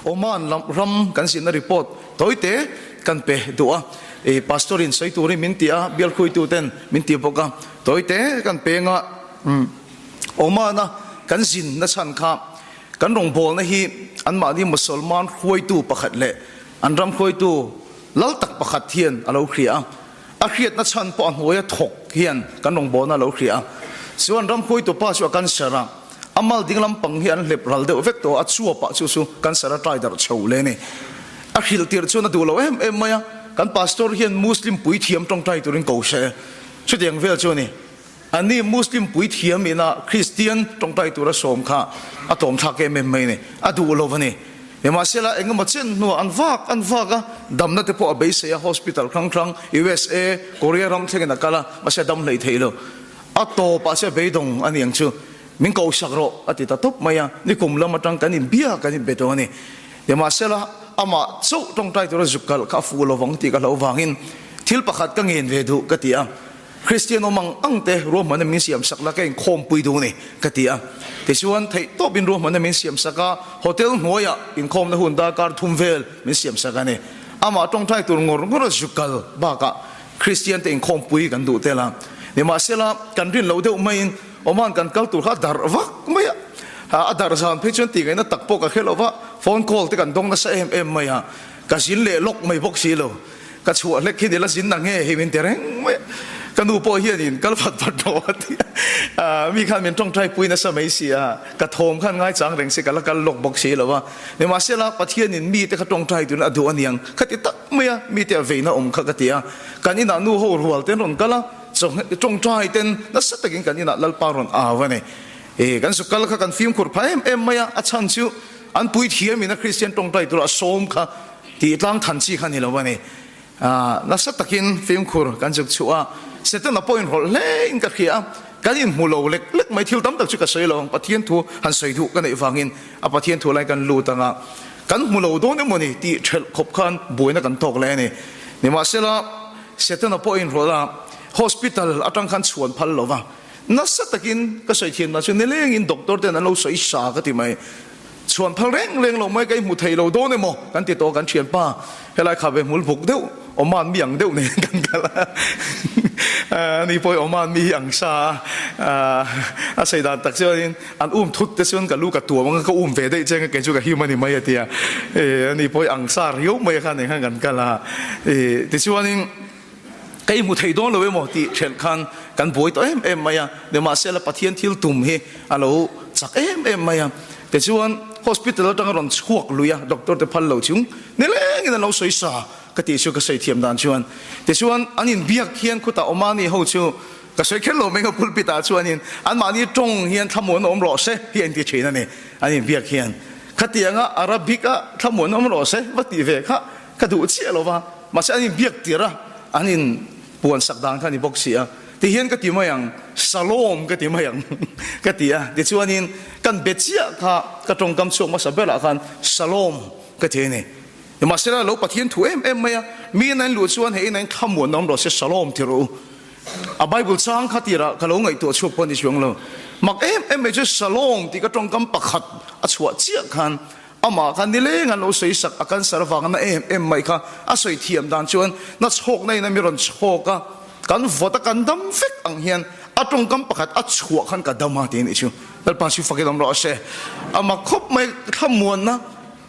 Oman lam ram kan zinna report tawite kan pe duh a, i pastor in sawi turin min ti a, bial hruaitu ten min ti bawk a, tawite kan peng a, Oman a kan zinna chhan kha kan rawngbawlna hi anmahni Musalman hruaitu pakhat leh an ram hruaitu lal tak pakhat hian a lo hria a, a hriatna chhan pawh a hnuaia thawk hian kan rawngbawlna a lo hria a. Chuan ram hruaitu pa chu a cancer a, a mal ding lampang hi an hlep ral deuh vek tawh a, a chuapah chu chu cancer a trai darh chho le a ni. A hrilh tirh chuan a duh lo em em mai a, kan pastor hian Muslim puithiam tawngtai turin ko se, chutiang vel chu a ni. Ani Muslim puithiam ina Kristian tawngtai tura sawm kha a tlawmthlak em em mai a ni, a duh lo a ni. Nimahsela engemaw chen hnuah an vak an vak a, damna te pawh a beisei a, hospital hrang hrang USA, Korea ram thlengin a kal a, mahse a dam hlei thei lo. A tawpah se beidawng a ni ang chu, min kosak rawh a ti ta tawp mai a, nikum lam atang kan inbia kan inbe tawh a ni. Nimahsela amah chauh tawngtai tura zuk kalh kha a fuh lovang tih ka hlauh vangin thil pakhat ka ngen ve duh ka ti a. Kristian awm ang ang te ruahmanna min siam sak la ka inkhawmpui duh ni ka ti a. Tichuan theih tawpin ruahmanna min siam sak a, hotel hnuaiah inkhawmna hun darkar thum vel min siam sak a ni. Amah tawngtai tur ngawr ngawr a zu kal bakah Kristian te inkhawmpui kan duh tel a. Nimahsela kan rin loh deuh maiin Oman kan kal tur kha a darh vak mai a. A darh zan phei chuan tih ngaihna tak pawh ka hre lo va, phone call te kan dawng nasa em em mai a, ka zin leh lawk mai bawk si lo. Ka chhuah hlek hi nila zin na nge hei min ti reng mai a, ka nu pawh hianin kal vat vat rawh a ti a, mi khan min tawngtai pui nasa mai si a, ka thawm khan ngaichang reng si ka la kal lawk bawk si lo a, nimahsela Pathianin mite kha tawngtai turin a duh aniang ka ti tak mai a, mite a veina awm kha ka ti a, kan inah nu ho rual ten rawn kal a, tawngtai ten nasa takin kan inah Lalpa rawn au a ni, kan zu kal kha kan fimkhur phah em em mai a, a chhan chu an puithiamin a Kristian tawngtai tura a sawm kha. Tih tlang than chi kha ni lo a ni. Nasa takin fimkhur kan zuk chhuah a, Setana pawh inrawlh hle in ka hria a, kan inhmu lo lek lek mai. Thil tam tak chu ka sawi lo ang, Pathian thu han sawi duh ka neih vangin a Pathian thu lai kan lut ang a, kan hmu lo dawn emaw ni tih ṭhelh khawp khan buaina kan tawk leh a ni. Nimahsela, Setana pawh inrawlh a, hospital aṭang khan chhuan phal lo va, nasa takin ka sawi thiam dan chu nilengin doctor ten an lo sawi sa ka ti mai. Chhuan phal reng reng lo mai ka i hmu thei lo dawn emaw kan ti tawh kan thianpa helai kha ve hmul buk deuh Oman mi ang deuh nen kan kal a ani pawh hi Oman mi hi ang sa a a sawi dan tak chuanin an um thut te chuan ka lu ka tuam anga ka um ve daih che anga kei chu ka him a ni mai a tia ani pawh hi ang sa riau mai kha nen khan kan kal a tichuanin ka i hmu thei dawn lo emaw tih ṭhelh khan kan buai tawh em em mai a, nimahsela Pathian thil tum hi a lo chak em em mai a, tichuan hospital aṭanga rawn chhuak lui a, doctor te phal lo chung nilengin an lo sawi sa ka tih chu ka sawi thiam dan chuan, tichuan an inbiak hian khutah Omani ho chu ka sawi kher lo mai a pulpit ah chuanin anmahni ṭawng hian thlamuan awm rawh se hi a inti ṭhin a ni, an inbiak hian khatianga Arabic a thlamuan awm rawh se va tih ve kha Ka duh chiah lo va, mahse an inbiak tirh a, an in puan sak dan kha a ni bawk si a, tihian ka ti mai ang, Shalom ka ti mai ang ka ti a, tichuanin kan be chiah kha ka tawngkam chhuak hmasa berah khan Shalom ka ti a ni. Nimahsela lo Pathian thu em em mai a, mi in a in luh chuan hei in a in thlamuan awm rawh se Shalom ti rawh u. A Bible chang kha tirah ka lo ngaihtuah chhuak pawh a ni chuang lo. Mak em em mai chu Shalom tih ka tawngkam pakhat a chhuah chiah khan Amah kha nileng an lo sawi sak a cancer avanga na em em mai kha a sawi thiam dan chuan na chhawkna in a mi rawn chhawk a, kan vawt a kan dam vek ang hian a tawngkam pakhat a chhuah khan ka dam a ti a nih chu. Lalpa chu fakin awm rawh se. Amah khawp mai thlamuanna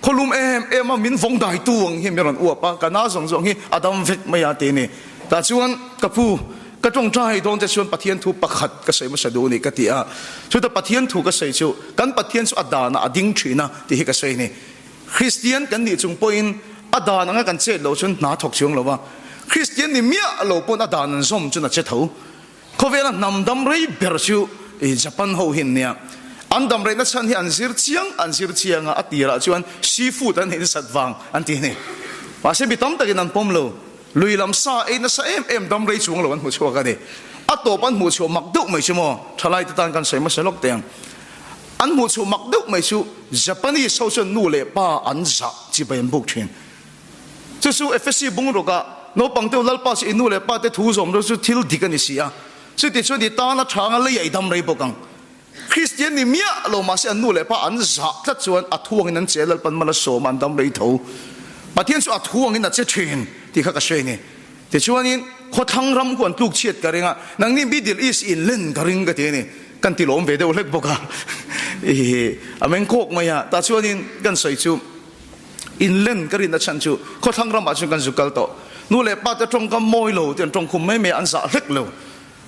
khawlum em em a min vawng daitu ang hian mi rawn uap a, ka na zawng zawng hi a dam vek mai a ti a ni. Tah chuan ka pu. Ka tawngtai dawn te chuan Pathian thu pakhat ka sawi hmasa duh a ni ka ti a, chuta Pathian thu ka sawi chu kan Pathian chu a danah a ding thin a tih hi ka sawi a ni. Kristian kan nih chung pawhin a dan anga kan chet loh chuan hna thawk chuang lo va, Kristian ni miah lo pawn a dan an zawm chuan a che tho. Khawvela hnam dam rei ber chu Japan ho hi an nia. An dam reihna chhan hi an zir chiang an zir chiang a, a tirah chuan seafood an insat vang an ti a ni. Mahse mi tam takin an pawm lo. Lui lam sa ei nasa em em dam rei chuang lo an hmu chhuak a ni. A tawp an hmuh chhuah mak deuh mai chu maw? Thalai te tan kan sawi hmasa lawk teh ang. An hmuh chhuah mak deuh mai chu Japanese ho chuan nu leh pa an zah chibai an buk thin. Chu chu Ephesi bungrukah naupang te Lalpa chu i nu leh pa te thu zawm ro chu thil dik a ni si a. Chuti chuan i tan a tha anga lei a i dam rei bawk ang. Kristian ni miah lo mahse an nu leh pa an zah tlat chuan a thuangin an che Lalpan mal a sawm a an dam rei tho. Pathian chu a thuangin a che thin tih kha ka hre ni. Tichuanin khawthlang ram khu an tluk chhiat ka ring a, nangni Middle East in len ka ring ka ti a ni. Kan ti lawm ve deuh hlek bawk a, i a meng kawk mai a. Tah chuanin kan sawi chu in len ka rinna chhan chu khawthlang ramah chuan kan zu kal tawh. Nu leh pa te tawngkam mawi lo te an tawngkhum mai mai a, an zah hlek lo.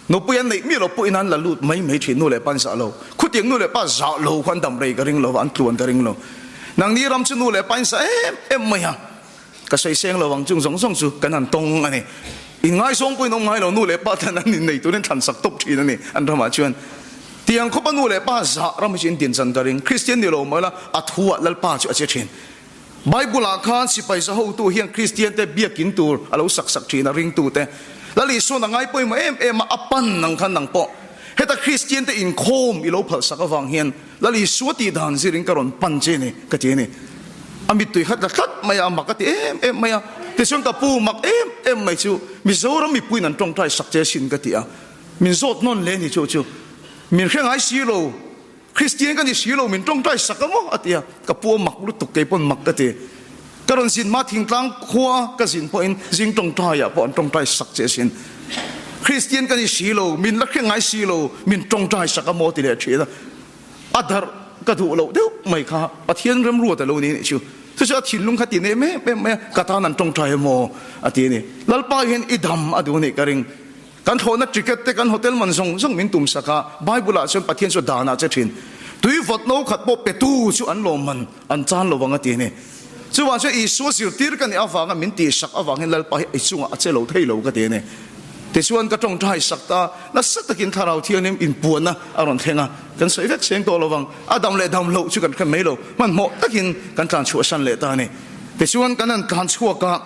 Nupui an neih miah lo pawhin an la lut mai mai thin, nu leh pa an zah lo. Khutiang nu leh pa zah lo kha an dam rei ka ring lo va, an tluan ka ring lo. Nangni ram chu nu leh pa in zah em em mai a, ka sawi seng lo ang chung zawng zawng chu kan han tawng a ni. Inngaizawng pawhin awm ngai lo, nu leh pa ten an innei turin thlan sak tawp thin a ni an ramah chuan. Tiang khawpa nu leh pa zah ram hi chu in din chan ka ring. Kristian ni lo mai la, a thu ah Lalpa chu a che thin. Bible ah khan sipai za hotu hian Kristian te biakin tur a lo sak sak thin a, ringtu te Lal Isuan a ngai pawimawh em em a, a pan nang khan nang pawh heta Kristian te inkhawm i lo phalh sak avang hian Lal Isua tih dan zirin ka rawn pan che ni ka ti a ni. A mittui khat la tlat mai a, a mak a ti em em mai a, tichuan ka pu mak em em mai chu Mizoram mipuiin an tawngtai sak che sin ka ti a, min zawt nawn hle ni chu chu min hre ngai si lo. Kristian ka ni si lo, min tawngtai sak a maw? a ti a, ka pu a mak lutuk, kei pawn mak ka ti. Ka rawn zin hma thingtlang khua ka zin pawhin zing tawngtaiah pawh an tawngtai sak che asin. Kristian ka ni si lo, min la hre ngai si lo, min tawngtai sak a maw? ti leh thin a. A darh ka duh loh deuh mai kha Pathian remruat a lo ni anih chu. Chu chu a thinlung kha ti nem em em mai a, ka tan an tawngtai a maw? a ti a ni. Lalpa hian i dam a duh anih ka ring. Kan thlawhna ticket te kan hotel man zawng zawng min tum sak a, Bible ah chuan Pathian chu dan ah che thin. Tui vawt no khat pawh petu chu an lawm man an chan lo ang a ti a ni. Chuvang chuan Isua zirtir ka nih avanga min tih sak avangin Lalpa hi i chungah a che lo thei lo ka ti a ni. Tichuan ka tawngtai sak ta, nasa takin Thlarau Thianghlim inpuanna a rawn thleng a, kan sawi vek seng tawh lo vang, a dam leh dam loh chu kan hre mai lo, hmanhmawh takin kan tlan chhuahsan leh ta a ni. Tichuan kan han tlan chhuak a.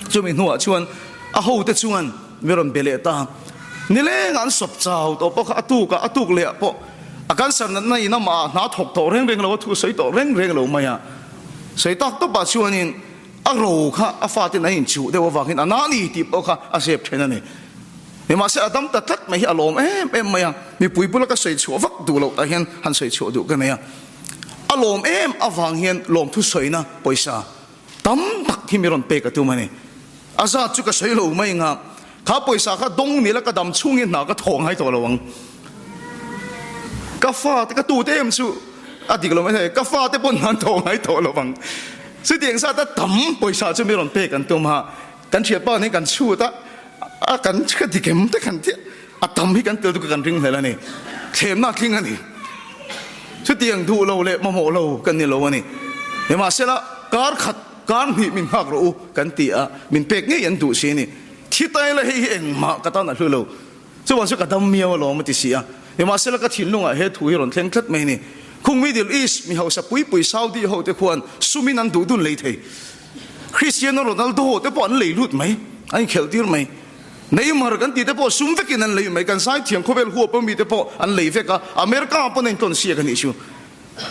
Chumi hnuah chuan a hote chuan mi rawn be leh ta. Nileng an sawp chau tawh pawh kha a tuk a, a tuk leh ah pawh a cancer natna in amah ah hna thawk tawh reng reng lo a, thu sawi tawh reng reng lo mai a. Sawi tak tawp ah chuanin a ro kha a faten an inchuh deuh avangin a na ni tih pawh kha a zep then a ni. Nimahse a dam ta tlat mai hi a lawm em em mai a, mipui bula ka sawi chhuah vak duh loh tah hian han sawi chhuah duh ka nei a. A lawm em avang hian lawmthu sawina pawisa Tam tak hi mi rawn pek a tum a ni. A zat chu ka sawi lo mai nga, kha pawisa kha dawng nila ka dam chhungin hna ka thawh ngai tawh lo ang. Ka fate, ka tute em chu a dik lo mai thei, ka fate pawn hna an thawh ngai tawh lo ang. Chutiang zat a tam pawisa chu mi rawn pek an tum a, kan thianpa nen kan chhut a, a kan ka dik em te kan tia, a tam hi kan tel duh ka kan ring hlel a ni. Thlemna a tling a ni. Chutiang duh lo leh mamawh lo kan ni lo a ni. Nimahsela, kar khat, kar hnih min nghak rawh u kan ti a, min pek ngei an duh si a ni. Thi tai la hei hi engmah ka tan a hlu lo. Chuvang chu ka dam miau alawm a ti si a. Nimahsela, ka thinlungah he thu hi rawn thleng tlat mai a ni. Khung Middle East mi hausa pui pui Saudi ho te khuan sumin an duh dun lei thei. Cristiano Ronaldo te pawh an lei lut mai, an inkhelh tir mai. Neymar kan tih te pawh sum vekin an lei mai, kan zaithiam khawvel huap a mi te pawh an lei vek a, America ah pawn a intawn siak a nih chu.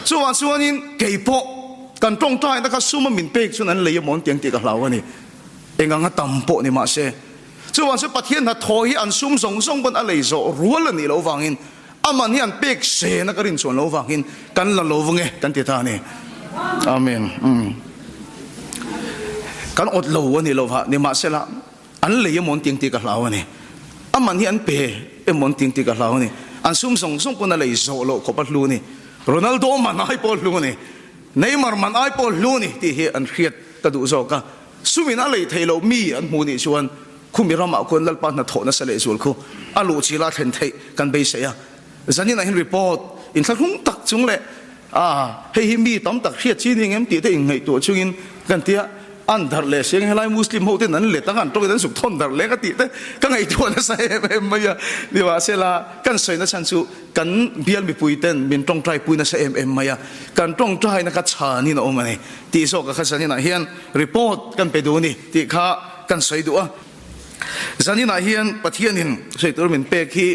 Chuvang chuanin kei pawh kan tawngtaina kha sum a min pek chuan an lei a mawn tiang tih ka hlau a ni. Eng anga tam pawh ni mahse. Chuvang chuan Pathian hnathawh hi an sum zawng zawng pawn a lei zawh rual a nih loh vangin aman hi an pek sen a ka rin chuan loh vangin kan la lo vang e kan ti ta a ni. Amen. Kan awt lo a ni lova nimahsela An lei emaw an ti ang tih ka hlau a ni. A man hi an pe emaw an ti ang tih ka hlau a ni. An sum zawng zawng pawn a lei zawh loh khawp a hlu a ni. Ronaldo man ai pawh a hlu a ni. Neymar man ai pawh a hlu a ni tih hi an hriat ka duh zawk a. Sumin a lei theih loh mi an hmuh nih chuan khumi ramah khuan Lalpa hnathawh nasa leh zual khu a luh chila a thlen theih kan beisei a. Zaninah hian report inthlahrung tak chung leh a hei hi mi tam tak hriat chi ni ngem tih te inngaihtuah chungin kan tia an darh leh siang helai Muslim ho ten an let ang an tawngin an zuk thawn darh leh ka tih te ka ngaihtuah nasa em em mai a nimahsela kan sawi na chhan chu kan bial mipui ten min tawngtai pui nasa em em mai a kan tawngtai na kha chhanin a awm a ni tih zawk a kha zaninah hian report kan pe duh a ni tih kha kan sawi duh a zaninah hian Pathianin sawi tur min pek hi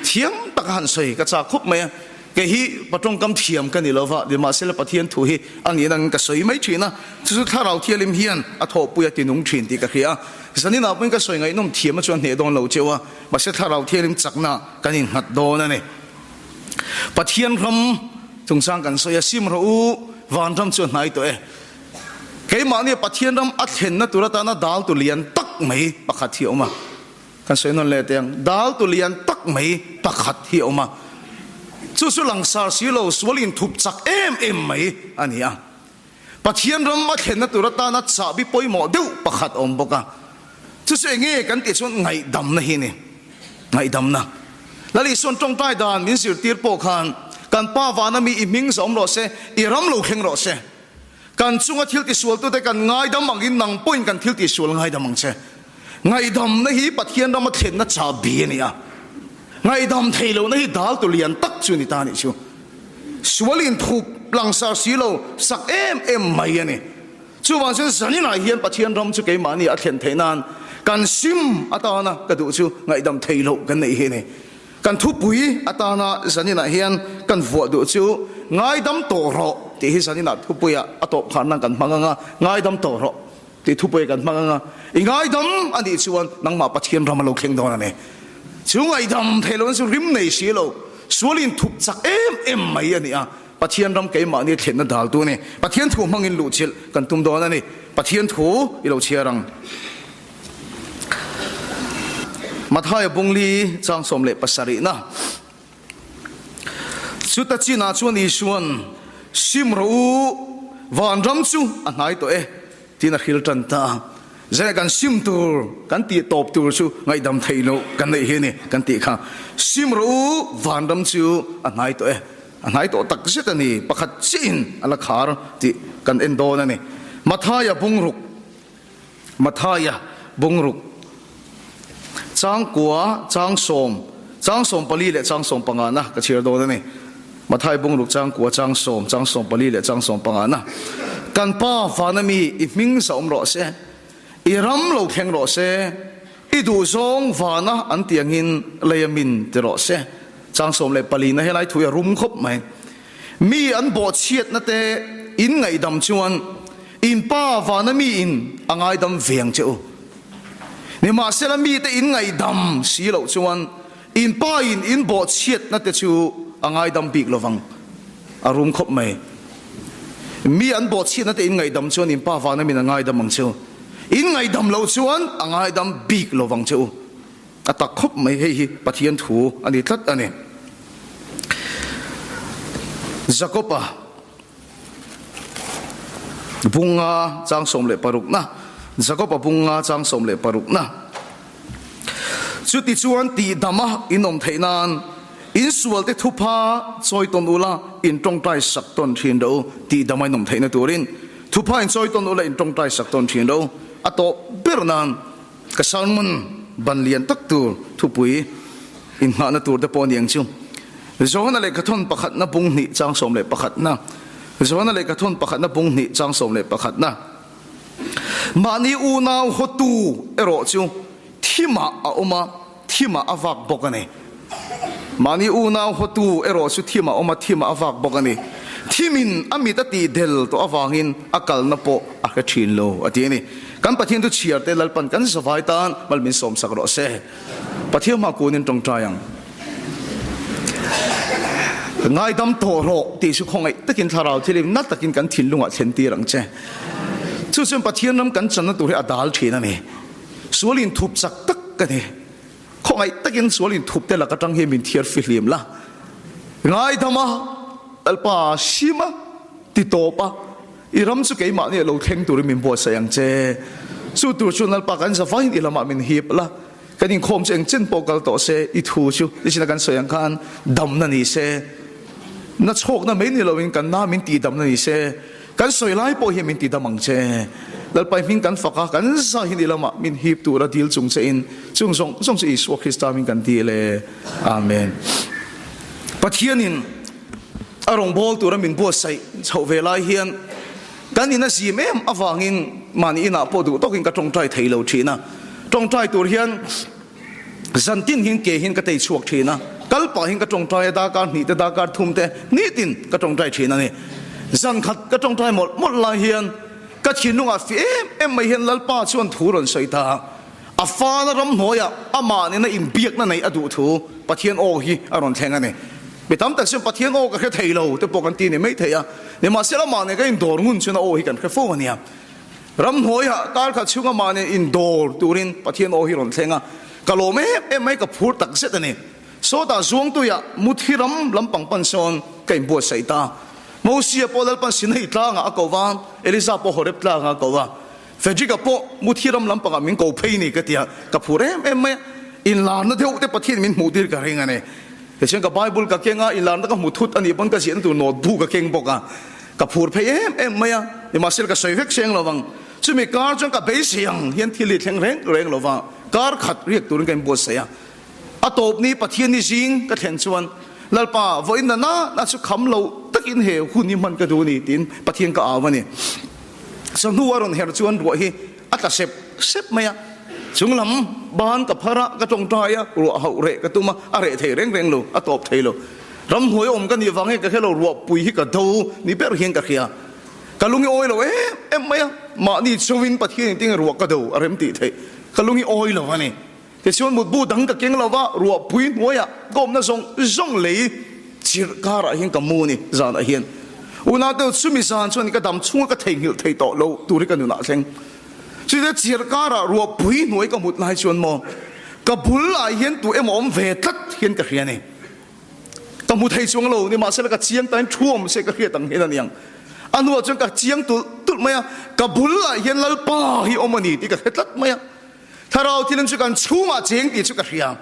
Thiam taka han sawi ka chak khawp mai a, kei hi pa tawngkam thiam ka ni lo va, nimahsela Pathian thu hi a nih nangin ka sawi mai thin a, chu chu Thlarau Thialim hian a thawhpui a tinung thin tih ka hria a, zaninah pawhin ka sawi ngaihnawm thiam a chuan hneh dawn lo cheu a, mahse Thlarau Thialim chakna kan innghat dawn a ni. Pathian ram chungchang kan sawi a, sim rawh u, vanram chu a hnai tawh e. Keimahni Pathian ram a thlenna tur atana dal tu lian tak mai pakhat hi a awm a. Kan sawi nawn leh teh ang, dal tu lian tak mai pakhat hi a awm a. Chu chu langsar si lo, sual inthup chak em em mai a ni a. Pathian ram a thlenna tur atana chahbi pawimawh deuh pakhat a awm bawk a. Chu chu enge kan tih chuan ngaihdamna hi a ni. Ngaihdamna. Lal Isuan tawngtai dan min zirtir pawh khan kan Pa vana mi i hming zawm rawh se, i ram lo thleng rawh se. Kan chunga thil tisualtute kan ngaidam angin nang pawhin kan thil tisual ngaidam ang che. Ngaihdamna hi Pathian rama thlenna chahbi a ni a. Ngaihdam thei lohna hi dal tu lian tak chu ni ta nih chu. Sual inthup langsar si lo sak em em mai a ni. Chuvang chuan zaninah hian Pathian ram chu keimahni a thlen theih nan kan sim atana ka duh chu ngaihdam thei loh kan neih hi a ni. Kan thupui atana zaninah hian kan vuah duh chu ngaidam tawh rawh tih hi zaninah thupuiah a tawp khan nan kan hmang ang a, ngaidam tawh rawh tih thupui kan hmang ang a, i ngaidam a nih chuan nangmah Pathian ram a lo thleng dawn a ni. Chu ngaihdam thei lohna chu rim nei si lo, sual inthup chak em em mai a ni a, Pathian ram keimahni a thlenna daltu a ni. Pathian thu hmangin luhchilh kan tum dawn a ni. Pathian thu i lo chhiar ang. Mathaia Bungli chang 17na. Chuta chinah chuan Isuan, Sim rawh u, vanram chu a hnai tawh e, tiin a hril tan ta a. Zai kan sim tur, kan tih tawp tur chu ngaihdam theih loh kan neih hi a ni, kan tih kha. Sim rawh u, vanram chu a hnai tawh e. A hnai tawh tak zet a ni, pakhat chiahin a la khar tih kan en dawn a ni. Mathaia Bungruk. Mathaia bungruk changkua chang sawm, chang 14 leh chang 15 na ka chhiar dawn a ni. Mathai bungruk changkua chang sawm, chang 14 leh chang 15 na. Kan Pa vana mi i hming zahawm rawh se, i ram lo thleng rawh se, i duhzawng vana an ti angin leia min ti rawh se. Chang 14 na helai thu hi a rum khawp mai. Mi an bawhchhiatna te in ngaihdam chuan in Pa vana mi in a ngaidam ve ang che u. Nimahsela mite in ngaihdam si loh chuan in Pa in in bawhchhiatna te chu a ngaidam bik lovang. A rum khawp mai. Mi an bawhchhiatna te in ngaihdam chuan in Pa vana min a ngaidam ang che u. In ngaihdam loh chuan a ngaidam bik lovang che u. A tak khawp mai, hei hi Pathian thu a ni tlat a ni. Jakob-a bunga chang 16na, Jakob-a bunga chang 16na, Chutichuan tihdama in awm theih nan in sualte thupha chawi tawn ula in tawngtai sak tawn thin ro, tihdama in awm theihna turin thupha in chawi tawn ula in tawngtai sak tawn thin ro, a tawp ber nan Ka sermon ban lian tak tur thupui inngahna tur te pawh a ni ang chu. Johana lehkhathawn pakhatna bung hnih chang 11na Johana lehkhathawn pakhatna bung hnih chang 11na Mahni unau hawtu erawh chu thimah a awm a, thimah a vak bawk a ni. Mahni unau hawtu erawh chu thimah a awm a, thimah a vak bawk a ni. Thimin a mit a tih del tawh avangin a kalna pawh a hre thin lo, a ti a ni. Kan Pathian chu chhiar te Lalpan kan zavai tan mal min sawmsak rawh se. Pathian hma kunin tawngtai ang. Ngaidam tawh rawh tih chu khawngaih takin thlarau thilim na takin kan thinlungah thlen tir ang che. Chu chuan Pathian ram kan channa tur hi a dal thin a ni. Sual inthup chak tak ka ni. Khawngaih takin sual inthup te lak atang hian min thiar fihlim la. Ngaidam a, Lalpa sim a, ti tawp a, i ram chu keimahni a lo thleng turin min buatsaih ang che. Chu tur chuan Lalpa kan zavaiin i lamah min hip la, kan inkhawm chu engchen pawh kal tawh se, i thu chu nichin a kan sawi ang khan damna ni se, na chhawkna mai ni loin kan na min tihdamna ni se, Kan sawi lai pawh hian min ti dam ang che. Lalpai hming kan fak a, kan za hi ni lamah min hip tura dil chung che in chung zawng zawng chu Isua Krista hming kan ti le. Amen. Pathianin a rawngbâwl tura min buatsaih chhoh ve lai hian kan in a zim em avangin mahni inah pawh duh tawkin ka tawngtai thei lo thin a. Tawngtai tur hian Zantin hian ke hian ka tei chhuak thin a, kal pah hian ka tawngtai a, darkar hnih te darkar thum te nitin ka tawngtai thin a ni. Zan khat ka tawngtai mawlh mawlh lai hian ka thinlungah fih em em mai hian Lalpa chuan thu rawn sawi ta a, a fana ramhnuaiah amah nena inbiakna neih a duh thu Pathian aw hi a rawn thleng a ni. Mi tam tak chuan Pathian aw ka hre thei lo te pawh kan ti ni mai thei a, nimahsela amah nen kan indawr ngun chuan a aw hi kan hre fo a nia. Ramhnuaiah kar khat chhunga mah nen indawr turin Pathian aw hi rawn thleng a, ka lawm em em mai, ka phur tak zet a ni. Sawtah Zuangtuiah muthi ram lampang pan sawn ka inbuatsaih ta. Mosia pawh Lalpan Sinai tlangah a ko va, Eliza pawh Horeb tlangah a ko va, Frederick-a pawh muthi ram lampangah min ko phei ni ka ti a, ka phur em em mai a, inlarna deuh te Pathian min hmuh tir ka ring a ni. Tichuan ka Bible ka keng a, inlarna ka hmu thut a nih pawn ka ziahna tur notebook ka keng bawk a, ka phur phei em em mai a, nimahsela ka sawi vek seng lo vang. Chumi kar chuan ka beisei ang hian thil hi thleng reng reng lo va, kar khat riak turin ka inbuatsaih a. A tawp ni Pathian ni zing ka thlen chuan, Lalpa, vawiin na na na chu kham lo takin he hun hi hman ka duh a ni tiin Pathian ka au a ni. Chawhnu a rawn her chuan ruah hi a tla sep sep mai a, chunglam ban ka phar a, ka tawngtai a, ruah hauh reh ka tum a, a reh thei reng reng lo, a tawp thei lo. Ramhnuai awm ka nih vang hian ka hre lo, ruahpui hi ka do ni ber hian ka hria. Ka lung i awi lo em em mai a, mahni chauhin Pathian in tinge ruah ka do a rem tih theih, ka lung i awi lo a ni. Tichuan mutbu dang ka keng lo va, ruahpui hnuaiah ka awmna zawng zawng lei chirh karah hian ka mu a ni zanah hian. Unau chumi zan chuan ka dam chhunga ka theihnghilh thei tawh lo tur hi ka nunah a thleng. Chutah chirh karah ruahpui hnuai ka mut lai chuan maw ka bulah hian tu emaw awm ve tlat hian ka hria a ni. Ka hmu thei chuang lo, nimahsela ka chiang tain thu awm se ka hriat ang hian a niang. A hnuah chuan ka chiang tulh tulh mai a, ka bulah hian Lalpa hi awm a ni tih ka hre tlat mai a. Thlarau thilin chu kan chhungah cheng tih chu ka hria.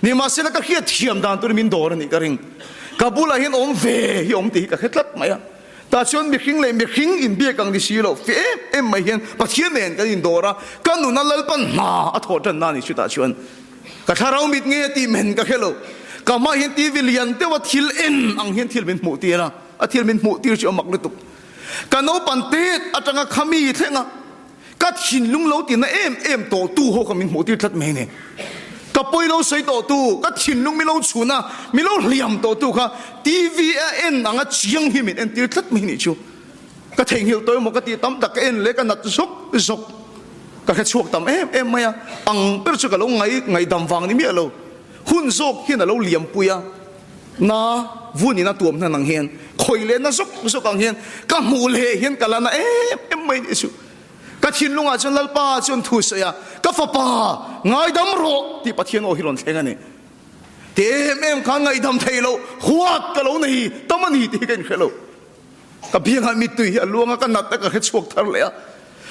Nimahsela ka hriat thiam dan turin min dawr a nih ka ring. Ka bulah hian awm ve hi awm tih hi ka hre tlat mai a. Tah chuan mihring leh mihring inbiak ang ni si lo fe em em mai hian Pathian nen kan indawr a, ka nuna Lalpan hna a thawh tanna a ni chutah chuan. Ka thlarau mit nge tih men ka hre lo. Ka hmaah hian TV lian deuha thil en ang hian thil min hmuh tir a, a thil min hmuh tir chu a mak lutuk. Ka naupan tet atanga khami thleng a. Ka thinlung lo tina em em tawh tu ho kha min hmuh tir tlat mai ni. Ka pawi lo sawi tawh tu, ka thinlung min lo chhun a, min lo hliam tawh tu kha TV a en anga chiang hi min en tir tlat mai nih chu. Ka theihnghilh tawh emaw ka tih tam tak ka en leh ka nat zawk zawk. Ka hre chhuak tam em em mai a, ang ber chu ka lo ngai ngaihdam vang ni miah lo. Hun zawk hian a lo liam pui a, na vunin a tuam hnan ang hian, khawih leh na zawk zawk ang hian ka hmuh leh hian ka la na em em mai nih chu. Ka thinlungah chuan Lalpa chuan thu sawi a, Ka fapa, ngaidam rawh tih Pathian aw hi rawn thleng a ni. Ti em em khan ngaihdam thei loh huat ka lo nei tam a ni tih hi ka inhre lo. Ka biangah mittui hi a luang a, ka nat a ka hre chhuak thar leh a,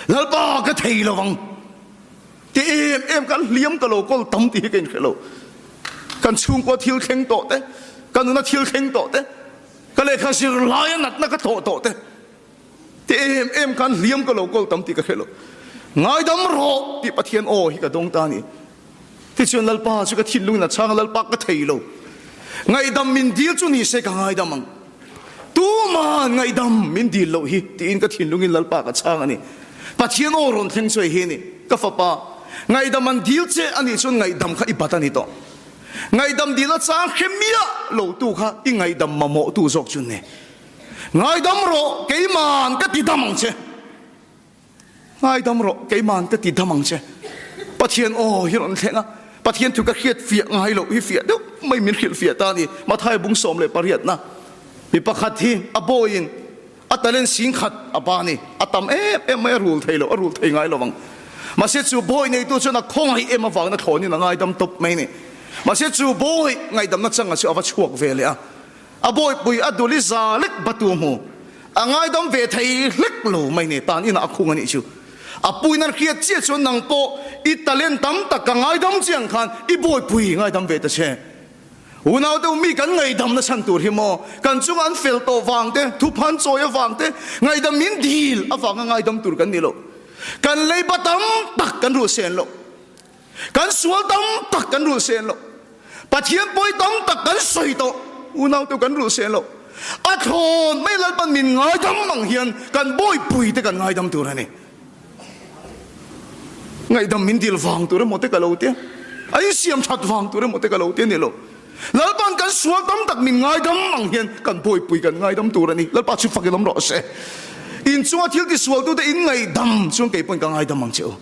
Lalpa ka thei lo vang. Ti em em kan hliam ka lo kawl tam tih hi ka inhre lo. Kan chhungkua thil thleng tawh te, ka nuna thil thleng tawh te, ka lehkha zir laia natna ka thawh tawh te, ti em em khan hliam ka lo kawl tam tih ka hre lo. Ngaidam rawh tih Pathian aw hi ka dawng ta a ni. Tichuan Lalpa chu ka thinlungin a chhang a, Lalpa ka thei lo. Ngaihdam min dil chu ni se ka ngaidam ang. Tuman ngaihdam min dil loh hi tiin ka thinlungin Lalpa ka chhang a ni. Pathian aw rawn thleng chu hei hi a ni, Ka fapa, ngaihdam an dil che a nih chuan ngaihdam kha i bat a ni tawh. Ngaihdam dil a chang hre miah lo tu kha i ngaihdam mamawh tu zawk chu ni. Ngaidam rawh, keiman ka ti dam ang che. Ngaidam rawh, keiman ka ti dam ang che. Pathian aw hi rawn thleng a, Pathian thu ka hriat fiah ngai loh hi fiah deuh mai min hrilh fiah ta a ni. Mathai bung 18 na mi pakhat hi a bawiin a talent singkhat a ba a ni. A tam em em mai a rul thei lo, a rul thei ngai lo ang. Mahse chu bawi neitu chuan a khawngaih em avangin a thlawnin a ngaidam tawp mai a ni. Mahse chu bawi ngaihdamna changa chu a va chhuak ve leh a. A bawipui a dul i za lek batu hmu. A ngaidam ve thei hlek lo mai ni tan inah a khung a nih chu. A puin an hriat chiah chuan nang pawh i talent tam tak ka ngaidam che ang khan i bawipui ngaidam ve ta che. Unau deuh mi kan ngaidam na chhan tur hi maw kan chunga an fel tawh vang te, thuphan chawi avang te, ngaidam min dil avanga ngaidam tur kan ni lo. Kan leiba tam tak kan ruh sen lo. Kan sual tam tak kan rulh sen lo. Pathian pawi tam tak kan sawi tawh. Unau te kan rulh sen lo. A thlawn mai Lalpan min ngaidam ang hian kan bawipui te kan ngaidam tur a ni. Ngaihdam min dil vang tur emaw te ka lo tia. A insiam that vang tur emaw te ka lo tia ni lo. Lalpan kan sual tam tak min ngaidam ang hian kan bawipui kan ngaidam tur a ni. Lalpa chu fak i lawm rawh se. Inchunga thil tisualtute in ngaihdam chuan kei pawhin ka ngaidam ang che u.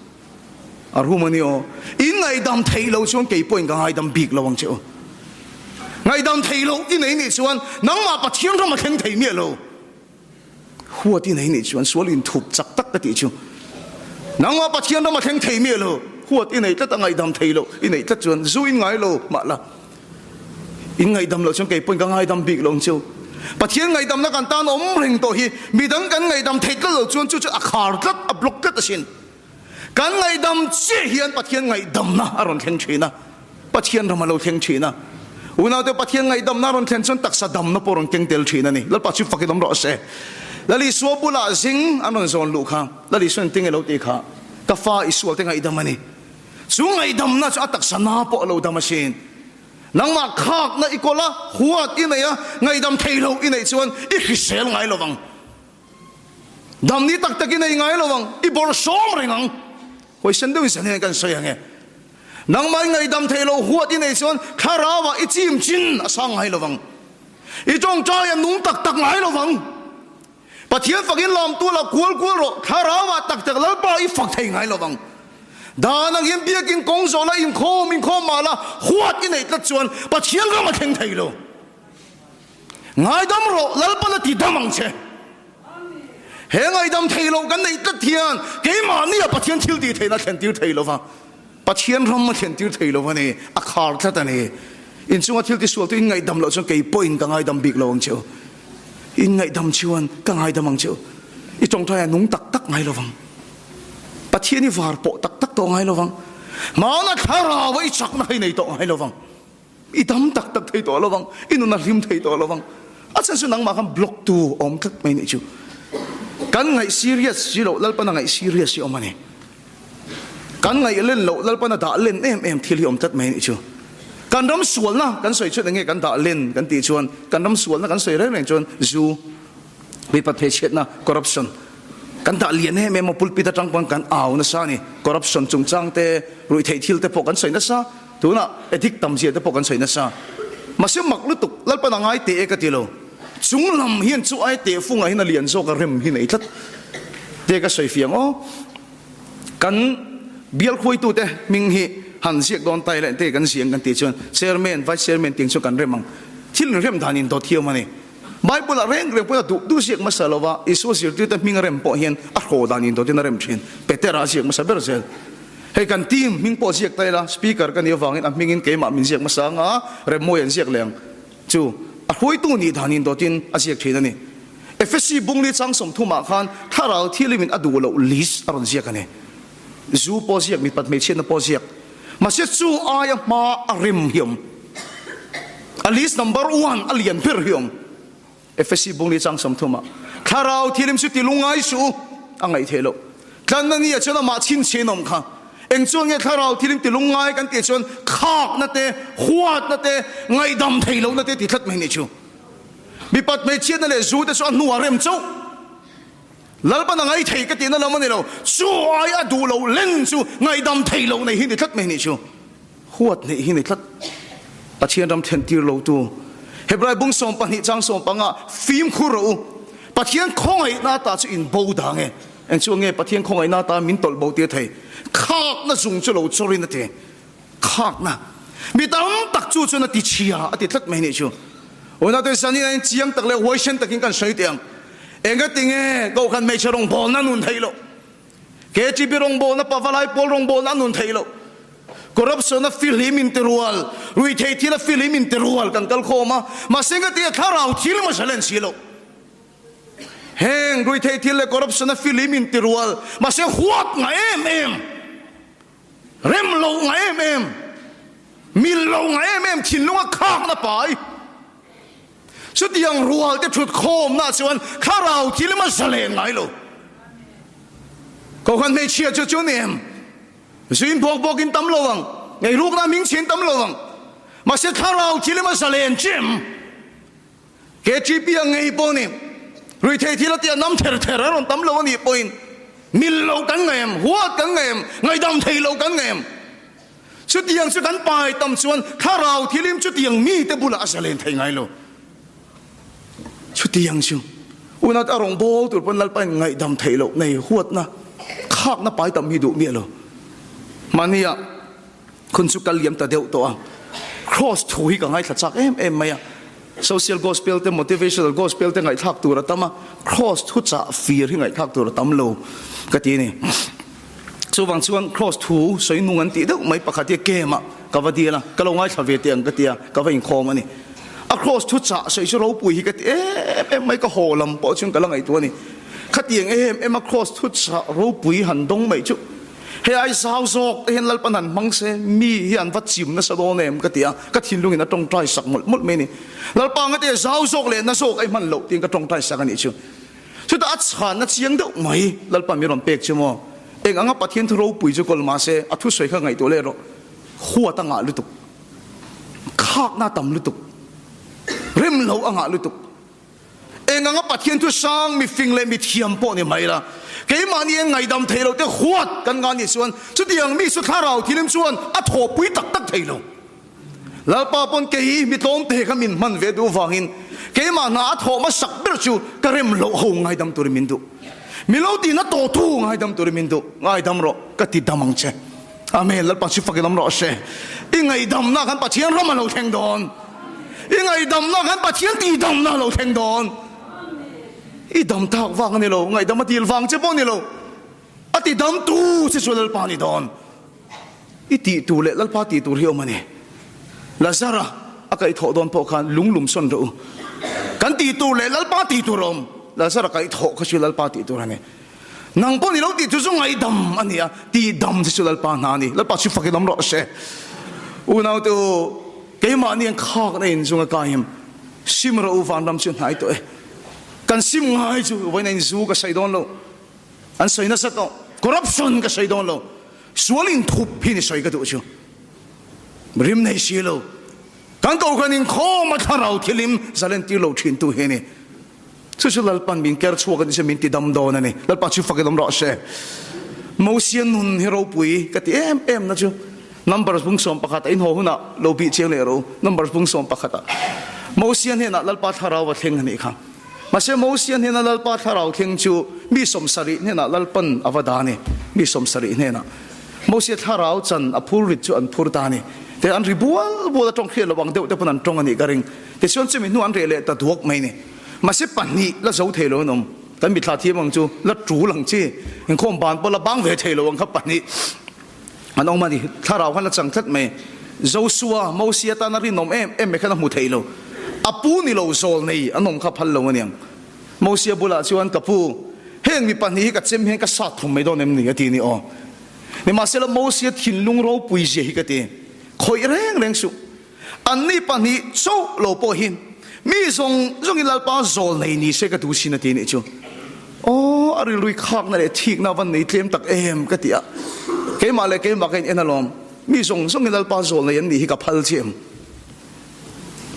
A rum a ni aw. In ngaihdam theih lo chuan kei pawhin ka ngaidam bik lo ang che u. Ngaihdam thei loh i nei nih chuan nangmah Pathian ram a thleng thei miah lo. Huat i nei nih chuan sual inthup chak tak ka tih chu. Nangmah Pathian ram a thleng thei miah lo. Huat i nei tlat a ngaihdam thei loh i neih tlat chuan zu in ngai lo mah la. In ngaihdam loh chuan kei pawhin ka ngaidam bik lo ang chu. Pathian ngaihdamna kan tan awm reng tawh hi midang kan ngaihdam theih tlat loh chuan chu chu a khar tlat, a block tlat asin. Kan ngaihdam chiah hian Pathian ngaihdamna a rawn thleng thin a, Pathian ram a lo thleng thin a. Unaute Pathian ngaihdamna a rawn thlen chuan taksa damna pawh a rawn keng tel thin a ni. Lalpa chu fakin awm rawh se. Lal Isua bulah zing an rawn zawn luh kha, Lal Isua engtin nge lo tih kha, Ka fa Isual te ngaihdam a ni. Chu ngaihdamna chu a taksa na pawh a lo dam asin. Nangmah khakna i kawl a, huat i nei a, ngaihdam thei loh i neih chuan i hrisel ngai lo vang. Damni tak tak i nei ngai lo vang, i bawrhsawm reng ang. Hawisan deuhin zan hian kan sawi ang e. Nangmah i ngaihdam thei loh huat i neih chuan thlarauah i chim chin a sang ngai lo vang. I tawngtai a nung tak tak ngai lo vang. Pathian fakin lamtu la kual kual rawh, thlarauah tak tak Lalpa i fak thei ngai lo vang. Dan ang hian biakin kawng zawh la inkhawm inkhawm mah la huat i neih tlat chuan Pathian ram a thleng thei lo. Ngaidam rawh, Lalpan a ti dam ang che. He ngaidam thei loh kan neih tlat hian keimahnia Pathian thil tih theihna a thlentir thei lo va, Pathian ram a thlentir thei lo a ni, a khar tlat a ni. Inchunga thil tisual chu in ngaihdam loh chuan kei pawhin ka ngaidam bik lo ang che u. In ngaihdam chuan ka ngaidam ang che u. I tawngtai a nung tak tak ngai lo vang. Pathian i var pawh tak tak tawh ngai lo vang. Hmana thlarau a i chakna kha i nei tawh ngai lo vang. I dam tak tak thei tawh lo vang, i nun a hlim thei tawh lo vang. A chhan chu nangmah khan block tu awm tlat mai nih chu. Kan ngaih serious si loh Lalpan a ngaih serious hi awm a ni. Kan ngaih len loh Lalpan a dah len em em thil hi awm tlat mai nih chu. Kan ram sualna kan sawi chuan enge kan dah len kan tih chuan kan ram sualna kan sawi reng reng chuan zu, mipat hmeichhiatna, corruption kan dah lian em em a, pulpit atang pawn kan au nasa a ni. Corruption chungchang te, ruihtheih thil te pawh kan sawi nasa. Tunah addict tam zia te pawh kan sawi nasa. Mahse mak lutuk, Lalpan a ngai teh e ka ti lo. Chung lam hian chu ai teh fungah hian a lian zawk a rem hi nei tlat te ka sawi fiang aw. Kan bial khuaitute hming hi han ziak dawn ta ila ente kan ziang kan tih chuan Chairman, Vice Chairman tiang chu kan rem ang. Thil inrem dan in dawt hiam a ni. Bible ah reng reng pawhin a duh duh ziak hmasa lova Isua zirtirte hming a rem pawh hian a hraw dan in dawtin a rem thin. Petera a ziak hmasa ber zel. Hei kan team hming pawh ziak ta ila, speaker ka nih avangin a hmingin keimah min ziak hmasa anga Remmawi an ziak leh ang chu a hruaitu nih dan in dawtin a ziak thin a ni. Efesi bungli chang 30 ah khan thlarau thilim in a duh loh list a rawn ziak a ni. Zu pawh ziak, mipat hmeichhiatna pawh ziak. Mahse chu aia hma a rem hi awm. A list number one a lian ber hi awm. Efesi bungli chang 30 ah thlarau thilim chu ti lungngai suh u a ngaih theih loh. Tlanna ni ah chuan amah chhinchhiah in awm kha. Eng chuan nge thlarau thilim ti lungngai kan tih chuan khakna te, huatna te, ngaihdam theih lohna te ti tlat mai nih chu. Mipat hmeichhiatna leh zu te chu a hnuah rem chauh. Lalpan a ngai thei ka tihna lam a ni lo, chu ai a duh loh len chu ngaihdam thei loh nei hi ni tlat mai nih chu. Huat neih hi ni tlat. Pathian ram thlen tir lo tu. Hebrai bung 12 chang 15 fimkhur rawh u. Pathian khawngaihna ata chu in bo dang e. Eng chu nge Pathian khawngaihna ata min tawlh bo tir thei? Khakna zung chu lo chawrin a ti. Khakna. Mi tam tak chu chuan a ti chhia a ti tlat mai nih chu. Unau te zanin a in chiang tak leh huaisen takin kan sawi teh ang. Engatinge Kohhran hmeichhe rawngbawlna nun theih loh? KTP rawngbawlna, Pavalai pawl rawngbawlna a nun theih loh. Corruption a fihlim in ti rual, ruihtheih thil a fihlim in ti rual kan kal khawm a, mahse engatinge thlarau thil hmasa len si loh? Heng ruihtheih thil leh corruption a fihlim in ti rual, mahse huat nga em em, rem loh nga em em, mil loh nga em em thinlung a khakna pai. Chutiang rual te thut khawmna chuan thlarau thil ema zalen ngai lo. Kohhran hmeichhia chu chu ni em? Zuin bawk bawkin tam lo ang, ngeirukna hming chhin tam lo ang. Mahse thlarau thil ema zalen chi em? KTP ang ngei pawh ni, ruihtheih thil a tia nam ther ther a rawn tam lo a nih pawhin mil lo kan ngaih em? Huat kan ngaih em? Ngaihdam thei lo kan ngaih em? Chutiang chu kan pai tam chuan thlarau thilim chutiang mite bulah a zalen thei ngai lo. Chutiang chu unat a rawn bawl tur pawn Lalpa in ngaihdam theih loh nei huatna khakna pai tam hi duh miah lo. Mahnia khun chu kal liam ta deuh tawh a. Cross thu hi ka ngaithla chak em em mai a. Social gospel te motivational gospel te ngaihthlak tur a tam a, Cross thu chah fir hi ngaihthlak tur a tam lo ka ti a ni. Chuvang chuan Cross thu sawi nung an tih deuh mai pakhat hi kem ah ka va dil a, ka lo ngaithla ve teh ang ka ti a, ka va inkhawm a ni. A Cross thu chah sawi chu ropui hi ka ti em em mai, ka haw lam pawh chuan ka la ngaihtuah a ni. Khatiang em em a Cross thu chah ropui han dawng mai chu Hei ai zau zawk te hian Lalpan han hmang se, mi hi an va chim nasa dawn em ka ti a, ka thinlungin a tawngtai sak mawlh mawlh mai a ni. Lalpa nga te zau zawk leh na zawk a i hman loh tiin ka tawngtai sak a nih chu. Chutah a chhanna chiang deuh mai Lalpa mi rawn pek chu maw? Eng anga Pathian thu ropui chu kawl mah se a thusawi kha ngaihtuah leh rawh. Huat a ngah lutuk. Khakna a tam lutuk. Rem lo a ngah lutuk. Eng anga Pathian thu sang mi fing leh mi thiam pawh ni mai la, keimahni eng ngaihdam thei lo te huat kan ngah nih chuan chutiang mi chu thlarau thilim chuan a thawhpui tak tak thei lo. Lalpa pawn kei mi tlawm te kha min hman ve duh vangin keimah hna a thawh hmasak ber chu ka rem loh ho ngaidam turin min duh. Mi lo tihna tawhtu ngaidam turin min duh. Ngaidam rawh, ka ti dam ang che. Amen, Lalpa chu fakin awm rawh se. I ngaihdamna khan Pathian ram a lo thleng dawn. I ngaihdamna khan Pathian tihdamna a lo thleng dawn. I dam tak vang a ni lo, ngaihdam a dil vang che pawh a ni lo. A ti dam tu che chu Lalpa a ni dawn. I tih tur leh Lalpa tih tur hi awm a ni. Lazara a kaihthawh dawn pawh khan lung lum sawn rawh u. Kan tih tur leh Lalpa tih tur a awm. Lazara kaihthawh kha chu Lalpa tih tur a ni. Nang pawh ni lo tih chu chu ngaihdam a ni a, tihdam che chu Lalpa hna a ni. Lalpa chu fakin awm rawh se. Unaute u, keimahni an khakna in zunga kaim sim rawh u, vanram chu hnai tawh e. Kan sim ngai chu vawiin a inzu ka sawi dawn lo, an sawi nasa tawh, corruption ka sawi dawn lo, sual inthup hi ni sawi ka duh chu. Rim nei si lo, kan kohhran inkhawm a thlarau thilim zalen tir lo thin tu hi a ni. Chu chu Lalpan min ker chhuak a ni chu min ti dam dawn a ni. Lalpa chu fakin awm rawh se. Mosia nun hi ropui ka ti em em na chu Numbers bung 11 a inhaw hunah lo bih chiang leh rawh u. Numbers bung 11 ah Mosia hnenah Lalpa thlarau a thleng a nih kha. Mahse Mosia hnena Lalpa thlarau thleng chu mi 70 hnenah Lalpan a va dah a ni. Mi 70 hnenah Mosia thlarau chan a phur rit chu an phur ta a ni. Te an ri bual bual a tawng hriat lo ang deuh te pawn an tawng a nih ka ring. Tichuan chumi hnu an reh leh ta duak mai ni. Mahse pahnih la zo thei lo an awm. Kan mithla thiam ang chu la tul ang chi. Inkhawm ban pawh la bang ve thei lo ang kha pahnih an awm a ni. Thlarau khan a chang tlat mai. Josua, Mosia tana rinawm em em mai khan a hmu thei lo. A pu ni lo zawl nei an awm kha phal lo a niang. Mosia bulah chuan ka pu, heng mi pahnih hi ka chem hian ka sat thum mai dawn em ni a ti ni aw. Nimahsela Mosia thinlung ropui zia hi ka ti. Khawih reng reng suh. Anni pahnih chauh lo pawh hi mi zawng zawngin Lalpa zawl nei ni se ka duh sin a ti nih chu. Aw, a rilrui khakna leh thikna van nei tlem tak em ka ti a. Keimah leh keimah ka in en alawm. Mi zawng zawngin Lalpa zawl nei an nih hi ka phal chiah em.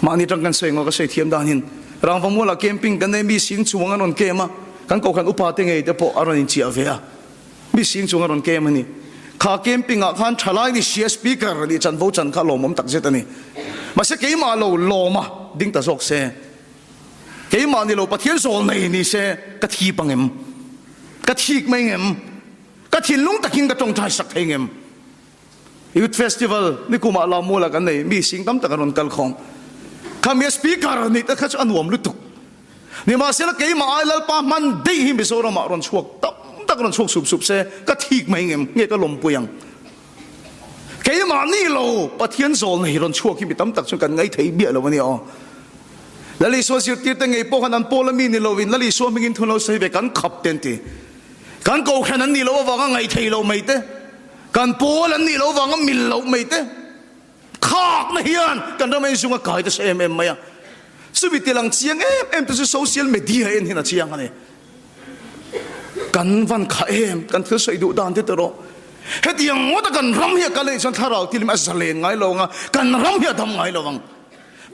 Mahni tang kan sawi ngaw ka sawi thiam danin Rangva mualah camping kan nei mi sing chuang an rawn kem a, kan kohhran upa te ngei te pawh a rawn inchiah ve a. Mi sing chung a rawn kem a ni. Kha camping ah khan thalai ni sia speaker a nih chanvo chan kha lawmawm tak zet a ni. Mahse keimah lo lawm a ding ta zawk se. Keimah ni lo Pathian zawl nei ni se ka thi pang em? Ka thik mai ngem? Ka thinlung takin ka tawngtai sak thei ngem? Youth Festival nikumah Lammuala kan nei, mi sing tam tak an rawn kal khawm. Khami a speaker nih te kha chu a nuam lutuk. Nimahsela keimah ai Lalpa hman daih hi Mizoramah rawn chhuak tam tak rawn chhuak sup sup se ka thik mai ngem nge ka lawmpui ang. Keimah ni lo Pathian zawl nei rawn chhuak hi mi tam tak chuan kan ngai thei biah lo a nia aw. Lal Isua zirtirte ngei pawh khan an pawl a mi ni lovin Lal Isua hmingin thu lo sawi ve kan khap te an ti. Kan kohhran an nih loh avanga ngaih thei loh mai te, kan pawl an nih loh avanga mil loh mai te, Khakna hian kan ram en zung a kai nasa em em mai a, chumi ti lang chiang em em te chu social media en hian a chiang a ni. Kan van kha em, kan thil sawi duh dan te erawh hetiang ngawta kan ram hi a kal anih chuan thlarau tilim a zalen ngai lo ang a, kan ram hi a dam ngai lo ang,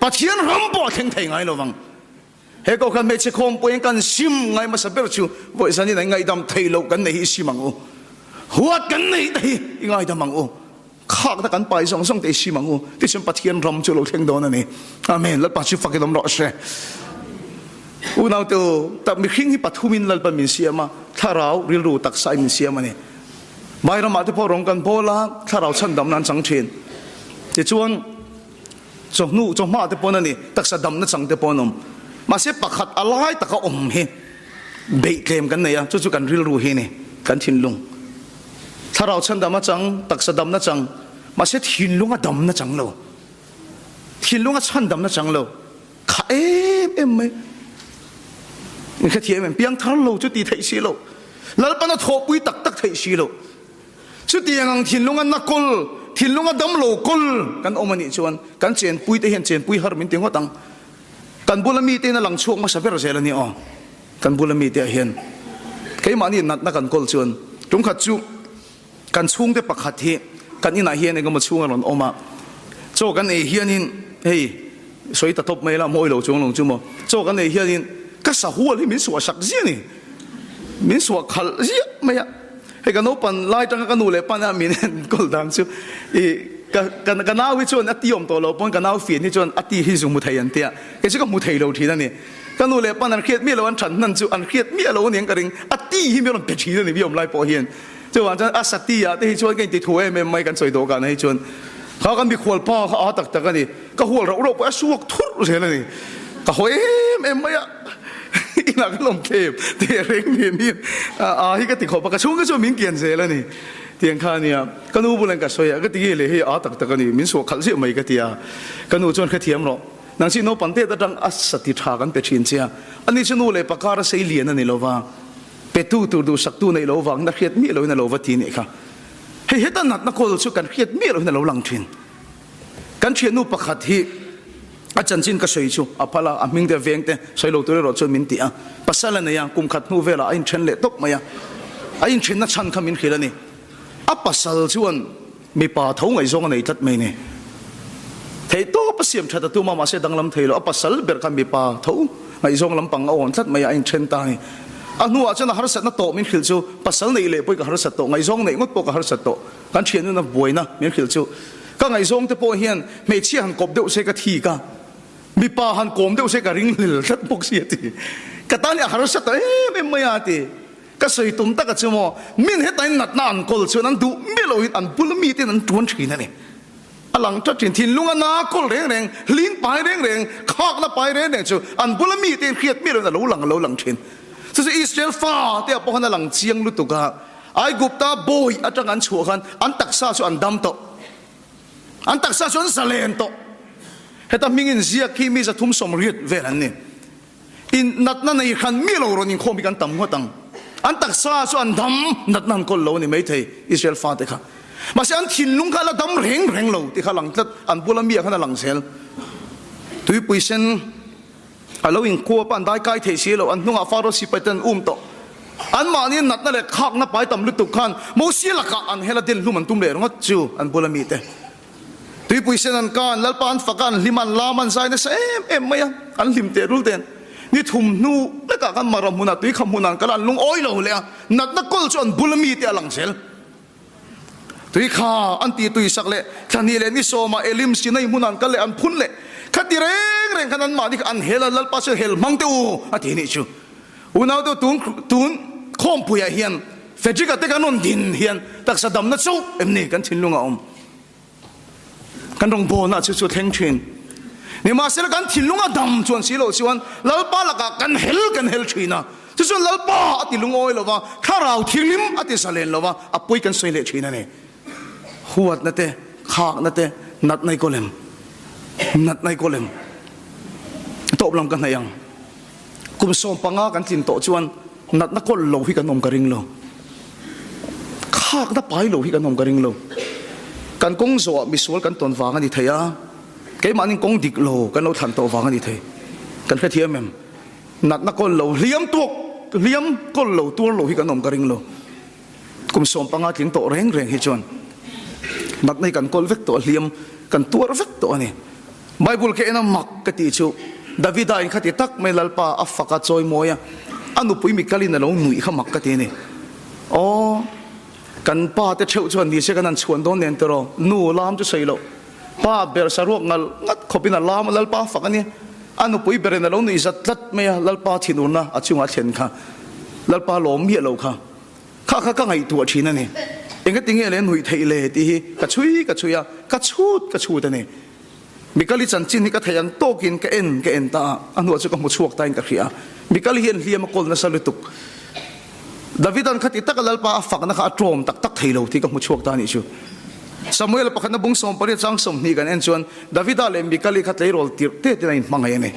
Pathian ram pawh a thleng thei ngai lo ang. He kohhran hmeichhe khawmpuiin kan sim ngai hmasa ber chu vawi zanin an ngaihdam thei loh kan nei hi i sim ang u. Huat kan neih te hi i ngaidam ang u. Khakna kan pai zawng zawng te i sim ang u. Tichuan Pathian ram chu lo thleng dawn a ni. Amen. Lalpa chu fakin awm rawh se. Unaute u, tak mihring hi pathumin Lalpa min siam a, thlarau, rilru, taksa in min siam a ni. Vai ramah te pawh rawng kan bawl a, thlarau chhandamna an chang thin. Tichuan. Chawhnu, chawhma te pawn a ni, taksa damna chang te pawh an awm. Mahse pakhat a lai taka awm hi beih tlem kan nei a, chu chu kan rilru hi a ni, kan thinlung. Thlarau chhandam a chang, taksa damna chang, mahse thinlung a damna chang lo. Thinlung a chhandamna chang lo. Kha em em mai. In hrethiam em? Piangthar lo chu ti theih si lo. Lalpan a thawhpui tak tak theih si lo. Chutiang ang thinlunga na kawl, thinlunga dam lo kawl kan awm a nih chuan kan chenpui te hian chenpui har min ti ngawt ang. Kan bula mite in a lang chhuak hmasa ber zel a ni aw. Kan bula mite ah hian keimahni natna kan kawl chuan tumkhat chu kan chhungte pakhat hi kan inah hian engemaw chhung a rawn awm a, chaw kan ei hianin hei sawi ta tawp mai la mawi lo chuang lo chu maw, chaw kan ei hianin ka sahual hi min suahsak ziah a ni, min suah khalh ziah mai a. Hei ka naupan lai tanga ka nu leh pana min enkawl dan chu i ka ka ka nau hi chuan a ti awm tawh lo pawn ka nau fian hi chuan a ti hi zu hmu thei an tia kei chu ka hmu thei lo thin a ni. Ka nu leh pan an hriat miah lo an that hnan chu an hriat miah lo aniang ka ring a ti hi mi rawn pe thin a ni mi awm lai pawh hian. Chuvang chuan a sati ah te hi chuan ka inti thu em em mai kan sawi dawhkan ah hi chuan kha kan mikhual pa kha a tak tak a ni ka hual rauh rauh pawh a suak thurh zel a ni ka haw em em mai a. Inah ka lawm thlep teh reng nen hian a hi ka ti khawp a, ka chhungte chuan min kian zel a ni tiang kha a nia. Ka nu bulah ka sawi a, ka ti nge le hei a tak tak a ni, min suah khalh ziah mai ka ti a. Ka nu chuan hrethiam rawh, nang chi naupang tet atang a sa ti tha kan pe thin che a, ani chu nu leh pakar a sei lian a ni lova, petu tur duhsaktu neih lo vangin a hriat miah loin a lo va ti nih kha. Hei heta natna kawl chu kan hriat miah loin a lo lang thin. Kan thiannu pakhat hi a chanchin ka sawi chu a phal a, a hming te veng te sawi lo tur erawh chuan min ti a. Pasal a nei a, kum khat hnu velah a inthen leh tawp mai a. A inthenna chhan kha min hrilh a ni. A pasal chuan mipa tho ngaihzawng a nei tlat mai ni. Thei tawp a siam that a tum a, mahse danglam thei lo. A pasal ber kha mipa tho ngaihzawng lampang a awn tlat mai a, a inthen ta a ni. A hnuah chuan a harsatna tawh min hrilh chu pasal neih leh pawh i ka harsat tawh, ngaihzawng neih ngawt pawh ka harsat tawh. Kan thianuna buaina min hrilh chu ka ngaihzawng te pawh hian hmeichhia han kawp deuh se ka thik a, mipa han kawm deuh se ka ring hlel tlat bawk si a ti. Ka tan hi a harsa ta em em mai a ti. Ka sawi tum taka chu maw min hetain natna an kawl chuan an duh miah lohin an bula miten an tuan thin a ni. A lang tlat thin. Thinlunga na kawl reng reng, hlin pai reng reng, khakna pai reng reng chu an bula mite hriat miah lohin a lo lang a lo lang thin. Chu chu Israel fa te ah pawh khan a lang chiang lutuk a. Aigupta bawi atang an chhuah khan an taksa chu an dam tawh. An taksa chu an zalen tawh. Heta hming inziak hi mi 380 vel an ni. In natna nei hran mi lo rawn inkhawm hi kan tam ngawt ang. An taksa chu an dam, natna an kawl lo a ni maithei Israel fate kha. Mahse an thinlung kha a la dam reng reng lo tih kha a lang tlat. An bula mi ah khan a lang zel. Tuipui sen. A lo inkuap a, an dai kai thei si lo, an hnungah Faro sipai ten an um tawh. Anmahni natna leh khakna pai tam lutuk khan Mosia lakah an hel a den hlum an tum leh ringawt chu an bula mite. Tuipui sen an kan, Lalpa an fak a, an hlim a, an lam a, an zai nasa em em mai a, an hlim teh rul ten. Ni thum hnu lekah khan Mara hmunah tuikham hmunah an kal a, an lungawi lo leh a, natna kawl chu an bula mite a lang zel. Tui kha an ti tui sak leh thla hnih leh ni sawmah Elim Sinai hmunah an kal leh an phun leh khati reng reng khan anmahni kha an hel a, Lalpa chuan hel hmang teh u a ti nih chu. Unau te tun tun khawmpuiah hian Frederick-a te kan rawn din hian taksa damna chauh em ni kan thinlung a awm. Kan rawngbawlna chu chu thleng thin. Nimahsela kan thinlung a dam chuan si loh chuan Lalpa lakah kan hel kan hel thin a. Chu chuan Lalpa a ti lungawi lo va, thlarau thianghlim a ti zalen lo va, a pawi kan sawi leh thin a ni. Huatna te, khakna te, natna i kawl em? Natna i kawl em? Tawp lam ka hnaih ang. Kum 15 kan tlin tawh chuan natna kawl lo hi kan awm ka ring lo. Khakna pai lo hi kan awm ka ring lo. Kan kawng zawhah misual kan tawn vang a ni thei a, keimahnin kawng dik lo kan lo thlan tawh vang a ni thei. Kan hrethiam em? Natna kawl lo, hliam tuak, hliam kawl lo, tuar lo hi kan awm ka ring lo. Kum 15 tling tawh reng reng hi chuan natna hi kan kawl vek tawh a, hliam kan tuar vek tawh a ni. Bible ka en a mak ka tih chu Davida in khati tak mai Lalpa a fak a chawi mawi a, a nupui Mikalin a lo nuih kha mak ka ti a ni. Aw, kan pa te theuh chuan nise kan han chhuan dawn nen tiraw, nu lam chu sawi loh, pa ber saruak ngal ngat khawpin a lam a Lalpa a fak a ni. A nupui berin a lo nuih zat tlat mai a, Lalpa thinurna a chungah a thlen kha, Lalpa lawm miah lo kha. Kha kha ka ngaihtuah thin a ni. Engati nge le nuih theih le tih hi ka chhui ka chhui a, ka chhut ka chhut a ni. Mikali chanchin hi ka thei ang tawkin ka en ka en ta a, a hnuah chu ka hmu chhuak tain ka hria. Mikali hian hliam a kawl nasa lutuk. Davidan khati taka Lalpa a fakna kha a tlawm tak tak thei lo tih ka hmu chhuak ta a nih chu. Samuel pakhatna bung 18 chang 20 kan en chuan Davida leh Mikali kha tleirawl tirh te ten a inhmangaih a ni.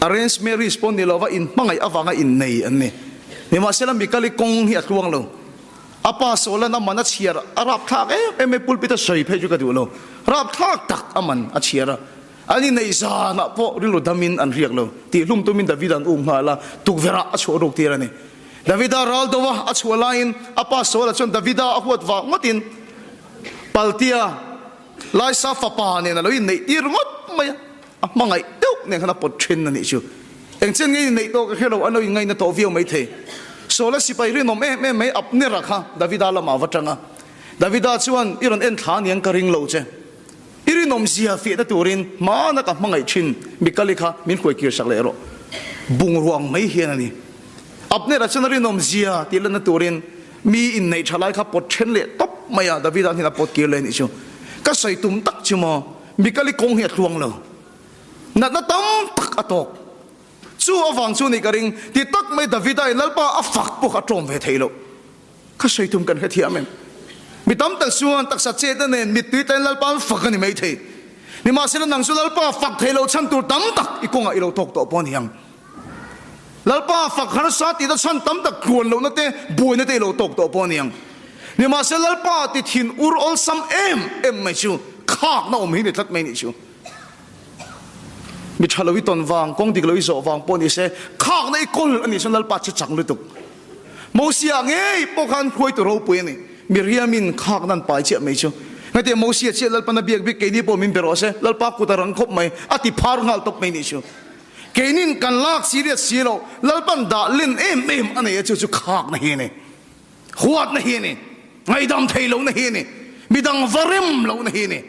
Arranged marriage pawh ni lova inhmangaih avanga innei an ni. Nimahsela Mikali kawng hi a tluang lo. A pa Sawlan a man a chhiar a rapthlak em em mai, pulpit a sawi phei chu ka duh lo. Rapthlak tak a man a chhiar a, an inneih zanah pawh rilru damin an riak lo. Tihhlum tumin Davida an um nghal a, tukverhah a chhuah ruk tir a ni. Davida ral do a, a chhuah laiin a pa Sawla chuan Davida a huat vang ngawtin Paltia Laisa fapa nen a lo inneih tir ngawt mai a, a hmangaih deuh nen khan a pawt then a nih chu. Engchen nge inneih tawh ka hre lo, an lo inngaihna tawh viau mai thei. Saula sipai rinawm em em mai Abnera kha Davida lamah va tang a. Davida chuan, I rawn en thla aniang ka ring lo che. I rinawm zia fiahna turin hmana ka hmangaih thin Mikali kha min hruai kir sak leh rawh. Bungruang mai hian a ni. Abnera chuan a rinawm zia tih lanna turin mi inneih tha lai kha pawt then leh tawp mai a, Davida hian a pawt kir leh a nih chu. Ka sawi tum tak chu maw, Mikali kawng hi a tluang lo. Natna tam tak a tawk. Chu avang chu nih ka ring, ti tak mai Davida in Lalpa a fak pawh kha a tlawm ve thei lo. Ka sawi tum kan hrethiam em? Mi tam tak chuan taksa chetna nen mittui tlaiin Lalpa an fak a ni mai thei. Nimahsela nang chu Lalpa fak thei lo chhan tur tam tak i kawngah i lo tawk tawh pawh a ni ang. Lalpa fak harsa tihna chhan tam tak tluan lohna te, buaina te i lo tawk tawh pawh a ni ang. Nimahsela Lalpa ti thin ur awlsam em em mai chu khakna awm hi ni tlat mai nih chu. Mi tha lo i tawn vang, kawng dik lo i zawh vang pawh ni se, khakna i kawl a nih chuan Lalpa che chang lutuk. Mosia ngei pawh khan hruaitu ropui a ni. Miriamin khakna an pai chiah mai chu. Ngaihtuah Mosia chiah Lalpan a biak bik keini pawh min be rawh se, Lalpa kut a rang khawp mai, a ti phar nghal tawp mai nih chu. Keinin kan lak serious si lo, Lalpan dah len em em a nei a chu chu khakna hi a ni. Huatna hi a ni. Ngaihdam thei lohna hi a ni. Midang va rem lohna hi a ni.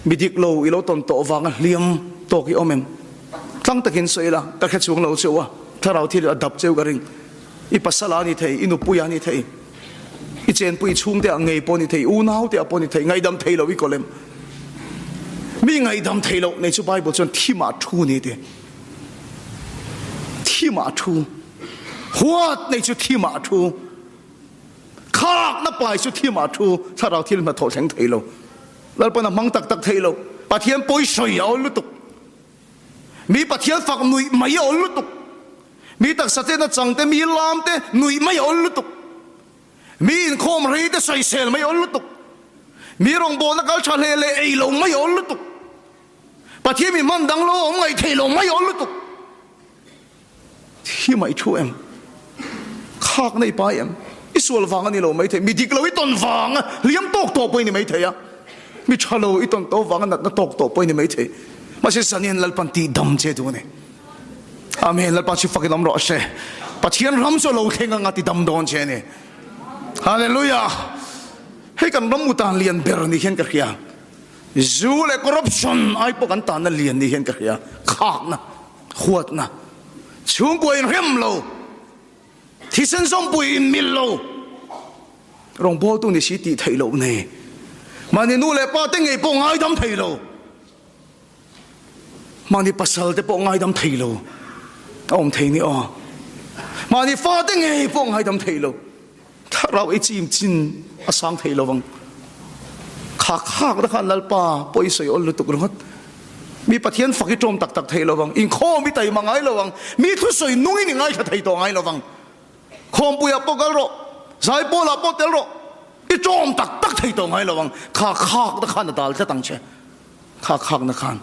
Mi dik lo i lo tawn tawh vanga hliam tawk i awm em? Tlang takin sawi la, ka hre chuang lo cheu a, thlarau thil a dap cheu ka ring. I pasal a ni thei, i nupui a ni thei, i chenpui chhungte ah ngei pawh a ni thei, i unau te ah pawh a ni thei, ngaihdam thei lo i kawl em? Mi ngaihdam thei loh nei chu Bible chuan thimah thu a ni ti. Thimah thu. Huat nei chu thimah thu. Khakna pai chu thimah thu thlarau thil hnathawh thleng thei lo. Lalpan a hmang tak tak thei lo. Pathian pawi sawi a awl lutuk. Mi Pathian fak nuih mai a awl lutuk. Mi taksa te nachang te, mi lam te nuih mai a awl lutuk. Mi inkhawm rei te sawisel mai a awl lutuk. Mi rawngbawlna kal tha hle leh ei lo mai a awl lutuk. Pathian mi hman dang lo awm ngaih thei lo mai a awl lutuk. Thi mai thu em? Khak nei pai em? I sual vang a ni lo mai thei. Mi dik lo i tawn vang a hliam tawk tawh pawh i ni mai thei a. Mi tha lo i tawn tawh vang a natna tawk tawh pawh i ni mai thei. Mahse Zanian Lalpan tih dam che duh a ni. Amen. Lalpa chu fakin awm rawh se. Pathian ram chu a lo thleng anga ti dam dawn che a ni. Hallelujah. Hei kan ram utan lian ber ni hian ka hria. Zu leh corruption ai pawh kan tanna lian ni hian ka hria. Khakna. Huatna, chhungkua inrem lo, thisen zawmpui inmil lo, rawngbawltu ni si tih theih loh nei, mahni nu leh pa te ngei pawh ngaidam thei lo, mahni pasal te pawh ngaidam thei lo a awm thei ni aw, mahni fa te ngei pawh ngaidam thei lo, thlarau i chim chin a sang thei lo vang. Khak khak na khan Lalpa pawh i sawi awl lutuk ringawt. Mi Pathian fak i ṭawm tak tak thei lo vang, inkhawm i taima ngai lo vang, mi thusawi nungin i ngaithla thei tawh ngai lo vang. Khawmpuiah pawh kal rawh, zaipawlah pawh tel rawh, i ṭawm tak tak thei tawh ngai lo vang. Kha khak na khan a dal tlat ang che. Kha khak na khan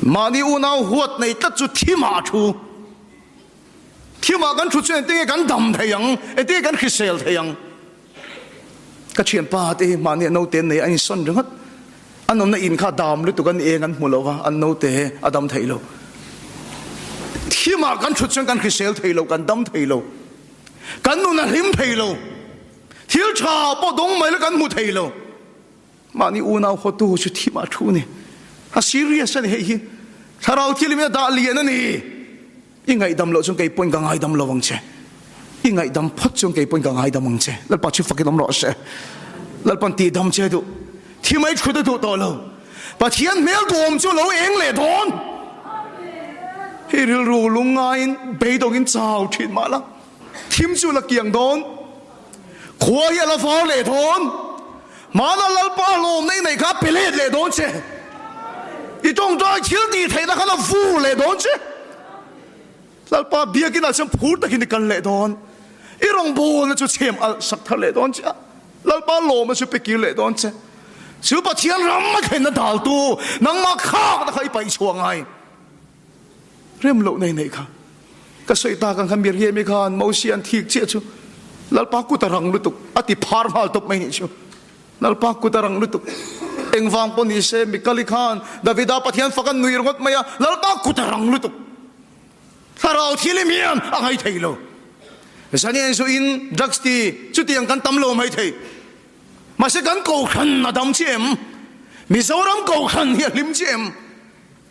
mahni unau huat nei tlat chu thimah a thu. Thimah kan thu chu engtin nge kan dam thei ang, engtin nge kan hrisel thei ang? Ka thianpa te hi mahni a naute an nei a, an insawn ringawt. An awmna in kha dam lutuk an eng an hmu lo va, an naute a dam thei lo. Thimah kan thut chuan kan hrisel thei lo, kan dam thei lo. Kan nun a hlim thei lo. Thil tha pawh dawng mai la kan hmu thei lo. Mahni unau hawtu chu thimah thu a ni. A serious a ni hei hi. Thlarau thil in a dah lian a ni. I ngaihdam loh chuan kei pawhin ka ngaidam lo ang che. I ngaihdam phawt chuan kei pawhin ka ngaidam ang che. Lalpa chu fakin awm rawh se. Lalpan tihdam che duh. Thi mai thut a duh tawh lo. Pathian hmel duhawm chu lo eng leh dawn. I rilru lungngaiin beidawngin chau thin mah la, thim chu la kiang dawn. Khua hi a la var leh dawn. Hmana Lalpa lawmna i neih kha a pe let leh dawn che. I tawngtai thil tih theihna khan a vur leh dawn che. Lalpa biakinah chuan phur takin i kal leh dawn. I rawngbawlna chu chhem alh sak thar leh dawn che a, Lalpa lawmna chu pe kir leh dawn che. Chu Pathian ram a thlenna daltu nangmah khakna kha i paih chhuah ngai. Rem loh nei neih kha ka sawi tak ang kha Miriam-i khan Mosia an thik chiah chu Lalpa kut a rang lutuk a ti phar nghal tawp mai nih chu. Lalpa kut a rang lutuk. Engvang pawh ni se Mikali khan Davida Pathian fak an nui ringawt mai a, Lalpa kut a rang lutuk. Thlarau thilim hian a ngai thei lo. Zanian zu in drugs ti chutiang kan tam lo mai thei. Mahse kan kohhran a dam chi em? Mizoram kohhran hi a hlim chi em?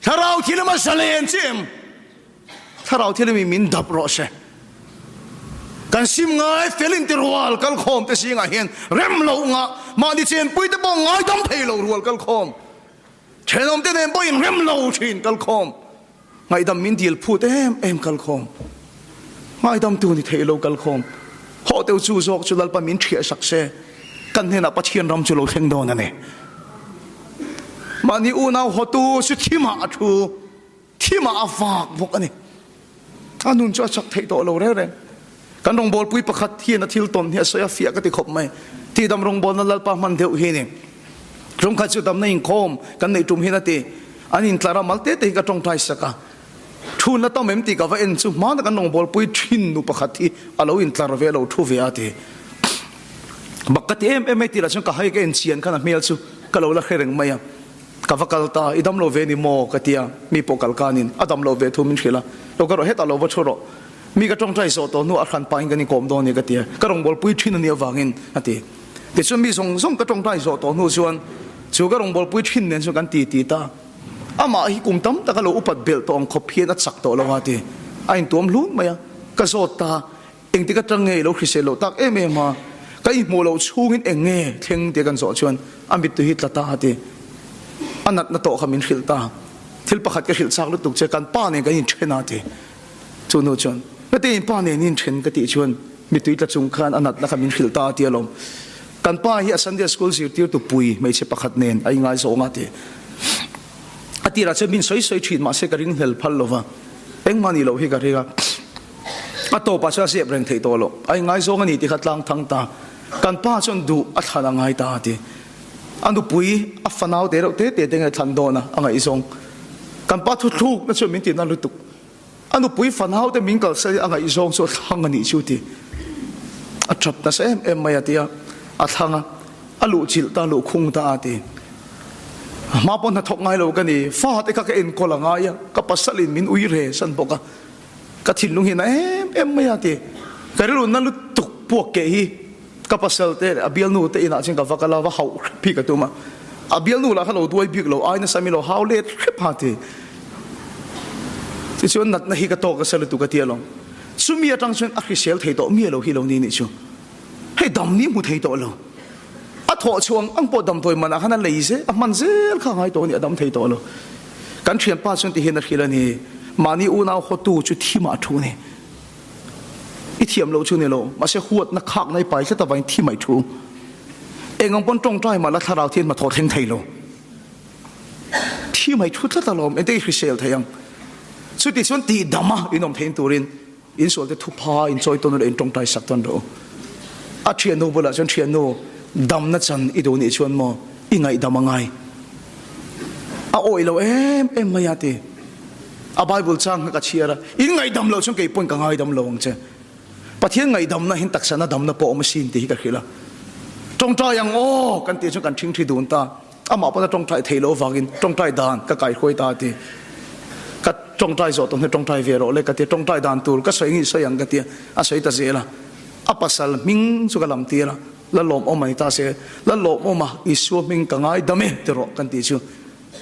Thlarau thilim a zalen chi em? Thlarau thilim in min dap rawh se. Kan sim ngai fel in ti rual kal khawm te zingah hian rem loh ngah mahni chenpui te pawh ngaidam thei lo rual kal khawm. Thenawm te nen pawh in rem lo thin kal khawm. Ngaihdam min dil phut em em kalkhawm. Ngaidamtu ni thei lo kalkhawm. Hawh teu chu zawk chu Lalpa min ṭhiah sak se, kan hnenah Pathian ram chu lo thleng dawn a ni. Mahni unau hawtu chu thimah a thu, thimah a vak bawk a ni. A nun chu a chak theih tawh lo reng reng. Kan rawngbawlpui pakhat hian a thil tawn hi a sawi a fiah ka ti khawp mai. Tihdam rawngbawlna Lalpa hman deuh hi a ni. Ṭumkhat chu damna inkhawm kan neih ṭum hian a ti. An intlar a, mal te te hi ka ṭawngṭai sak a. Ṭhun la tam em tih ka va en chu hmana kan rawngbawlpui ṭhin nu pakhat hi a lo intlar ve a lo ṭhu ve a ti. Bak ka ti em em mai tih lah chuan ka hai ka en chian khan a hmel chu ka lo la hre reng mai a. Ka va kal ta, i dam lo ve ni maw? ka ti a, mi pawh kal kanin a dam lo ve thu min hrilh a, lo ka rawh hetah lo va ṭhu rawh. Mi ka ṭawngṭai zawh tawh hnuah a hran pahin kan inkawm dawn a ni ka ti a, ka rawngbawlpui ṭhin a nih avangin a ti. Tichuan mi zawng zawng ka ṭawngṭai zawh tawh hnu chuan chu ka rawngbawlpui ṭhin nen chuan kan ti ti ta. Amah hi kum tam tak a lo upat belh tawh ang khawp hian a chak tawh lo a ti. A intuam hlun mai a, ka zawt ta, engtik aṭang nge i lo hrisel loh tak em em a, ka inhmuh loh chhungin eng nge thleng tia kan zawh chuan a mittu hi tla ta a ti. A natna tawh kha min hrilh ta. Thil pakhat ka hrilh chak lutuk che, kan pa nen kan inṭhen a ti. Chu nu chuan, Ka te in pa nen in then ka tih chuan mitui tla chung khan a natna kha min hrilh ta a ti alawm. Kan pa hi a Sunday school zirtirtu pui hmeichhe pakhat nen a ingaizawng a ti. A tirah chuan min sawi sawi thin mahse ka ringhlel phal lo va, engmah nih loh hi ka ring a. A tawpah chuan a zep reng theih tawh loh. A ingaizawng a ni tih kha tlang thang ta. Kan pa chuan duh a thlan a ngai ta a ti. A nupui a fanau te reuh te te te nge thlan dawn a a ngaihzawng. Kan pa thuthlukna chuan min ti na lutuk. A nupui fanau te min kalsan in a ngaihzawng chu a thlang a nih chu ti. A tap nasa em em mai a ti a, a thlang a, a luh chilh ta, luh khung ta a ti. A hma pawh hnathawk ngai lo ka ni, fa te kha ka enkawl a ngai a, ka pasal in min ui re san bawk a, ka thinlung hi na em em mai a ti. Ka rilru na lutuk puak keh hi ka pasal te leh a bialnu te inah chuan ka va kal a, va hauh hrep hi ka tum a, a bialnu lah kha lo duai bik lo, ai nasa mi lo hau let hrep ha ti. Tichuan natna hi ka tawk nasa lutuk a ti alawm. Chumi atang chuan a hrisel thei tawh miah lo hi lo ni nih chu. Hei dam ni hmu thei tawh lo. A thawh chhuang ang pawh damdawi manah khan a lei zel, a hman zel kha a ngai tawh a ni, a dam thei tawh lo. Kan thianpa chuan ti hian a hrilh a ni, mahni unau hawtu chu thi mah thu a ni. I thiam loh chu ni lo, mahse huatna khakna i pai tlat avangin thi mai thu. Eng ang pawn tawngtai mah la thlarau thian hmathawh thleng thei lo. Thi mai thu tlat alawm, engte i hrisel thei ang. Chuti chuan tih dam a inawm thein turin insual te thupha inchawi tawn leh intawngtai sak tawn rawh u. A thiannu bulah chuan thiannu damna chan i duh nih chuan maw i ngaihdam a ngai. A awih lo em em mai a ti. A Bible chang kha ka chhiar a, in ngaihdam loh chuan kei pawn ka ngaidam lo ang che. Pathian ngaihdamna hin taksana damna pawh awm asin tih hi ka hrilh a. Tawngtai ang aw kan tih chuan kan thingthi dun ta. Amah pawn a tawngtai theih loh avangin tawngtai dan ka kaihruai ta a ti. Ka tawngtai zawh tawh hnu tawngtai ve rawh le ka ti a, tawngtai dan tur ka sawi nge sawi ang ka ti a, a sawi ta zel a. A pasal hming chu ka lam tir a, la lawmawm a ni ta se, la lawmawm a Isua hming ka ngaidam e ti rawh kan tih chu.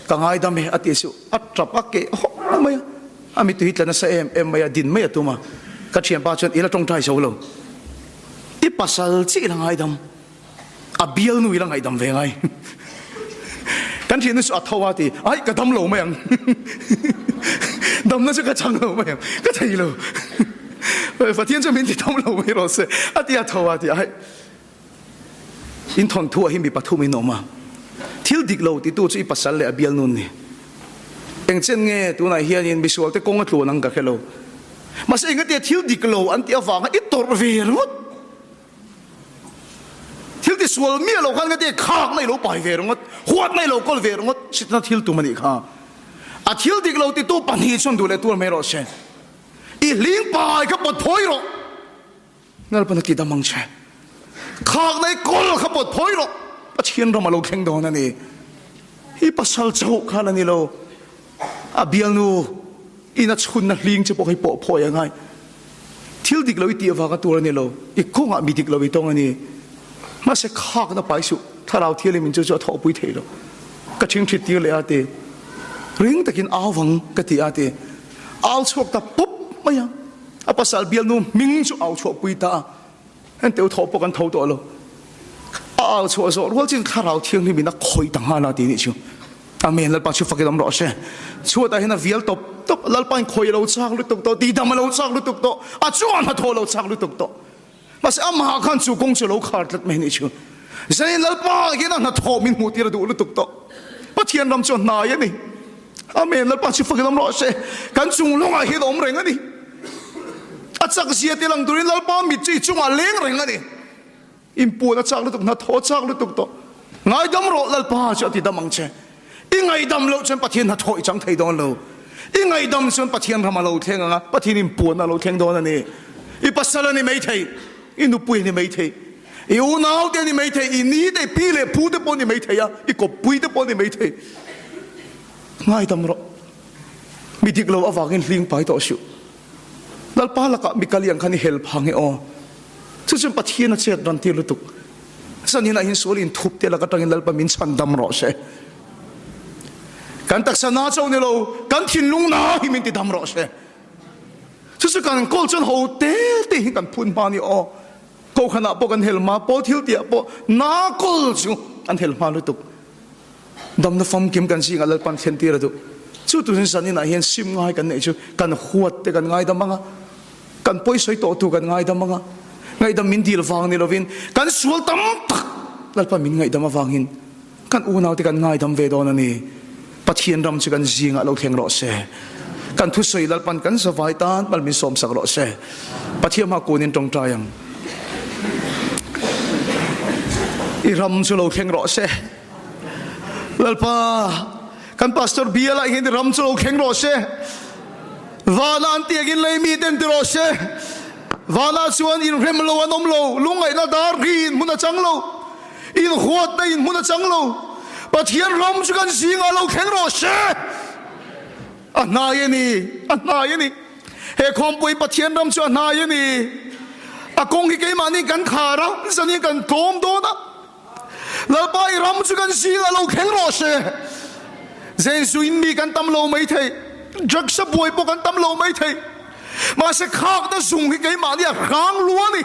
Ka ngaidam e a tih chu a tap a keh hawk mai a, a mittui hi tla nasa em em mai a, din mai a tum a, ka thianpa chuan i la tawngtai zo lo, i pasal chiah i la ngaidam, a bialnu i la ngaihdam ve ngai. Kan thiannu chu a tho a ti, Ai, ka dam lo mai ang. Damna chu ka chang lo mai ang, ka thei lo. Pathian chu min ti dam lo mai rawh se, a ti a tho a ti, Ai, in thawnthu ah hi mi pathum in awm a, thil dik lo titu chu i pasal leh a bialnu ni. Engchen nge tunah hianin misualte kawng a tluan ang ka hre lo. Mahse engatia thil dik lo an tih avanga i tawrh ve ringawt. Thil ti sual miah lo khan engatia khakna i lo pai ve ringawt, huatna i lo kawl ve ringawt, sitna thil tum a nih kha. A thil dik lo titu pahnih chuan duh leh tuar mai rawh se. I hling pai kha pawt phawi rawh. Lalpan a ti dam ang che. Khakna i kawl kha pawt phawi rawh. Pathian ram a lo thleng dawn a ni. I pasal chauh khan a ni lo. A bialnu in a chhunna hling che pawh hi pawh phawi a ngai. Thil dik lo i tih avanga tur a ni lo. I kawngah mi dik lo i tawng a ni. Mahse khakna pai suh. Thlarau thianghlim in chu chu a thawhpui thei lo. Ka ṭhingṭhit tir leh a ti. Ring takin au vang ka ti a ti. Au chhuak ta pawp mai a. A pasal bialnu hming chu au chhuahpui ta a, henteu thawh pawh kan tho tawh lo. A au chhuah zawh rual chin thlarau thianghlim in a khawih ta nghal a ti nih chu. Amen Lalpa chu fakin awm rawh se. Chhuatah hian a vial tawp tawp, Lalpa in khawih a lo chak lutuk tawh, tihdam a lo chak lutuk tawh, a chuan hnathawh a lo chak lutuk tawh. Mahse amah khan chu kawng chu a lo khar tlat mai nih chu. Zanin Lalpa hian a hnathawh min hmuh tir a duh lutuk tawh. Pathian ram chu a hnai a ni. Amen Lalpa chu fakin awm rawh se. Kan chung lawngah hian a awm reng a ni. A chak zia te lang turin Lalpa mit chu i chungah leng reng a ni. Inpuan a chak lutuk, hnathawh a chak lutuk tawh. Ngaidam rawh Lalpa chu a ti dam ang che. I ngaidam loh chuan Pathian hnathawh i chang thei dawn lo. I ngaidam chuan Pathian ram a lo thleng ang a, Pathian inpuan a lo thleng dawn a ni. I pasal a ni mai thei, i nupui a ni mai thei, i unau te a ni mai thei, i ni te, i pi leh pu te pawh a ni mai thei a, i kawppui te pawh a ni mai thei. Ngaidam rawh. Mi dik lo avangin hling pai tawh suh. Lalpa lakah mi kal iang khan i hel phah nge aw. Chu chuan Pathian a chet ran tir lutuk. Zanin ah hian sual in thup te lak atangin Lalpa min chhan dam rawh se. Kan taksa na chauh ni lo, kan thinlung na hi min ti dam rawh se. Chu chu kan kawl chuan ho te te hi kan phun hma ni aw. Kohhran ah pawh kan hel hma, pawl thil tih ah pawh na kawl chu an hel hma lutuk. Damna famkim kan zingah Lalpan thlen tir a duh. Chu turin zanin ah hian sim ngai kan neih chu kan huat te kan ngaidam ang a, kan pawisawi tawh tu kan ngaidam ang a, ngaihdam min dil vang ni lovin kan sual tam tak Lalpan min ngaihdam avangin kan unau te kan ngaidam ve dawn a ni. Pathian ram chu kan zingah lo thleng rawh se. Kan thusawi Lalpan kan zavai tan mal min sawmsak rawh se. Pathian hma kunin tawngtai ang. I ram chu lo thleng rawh se. Lalpa, kan pastor bialah hian i ram chu lo thleng rawh se. Vana an tiangin lei mi ten ti rawh se. Vana chuan inrem lo an awm lo, lungngaihna dar ri in hmun a chang lo, inhuatna in hmun a chang lo. Pathian ram chu kan zingah lo thleng rawh se. A hnai a ni, a hnai a ni. He khawmpui Pathian ram chu a hnai a ni. A kawng hi keimahni kan khar a, zanin kan tlawm dawn a. Lalpa i ram chu kan zingah lo thleng rawh se. Jesuin mi kan tam lo mai thei, drugs a buai pawh kan tam lo mai thei. Mahse khakna zung hi keimahni a hrang lu a ni.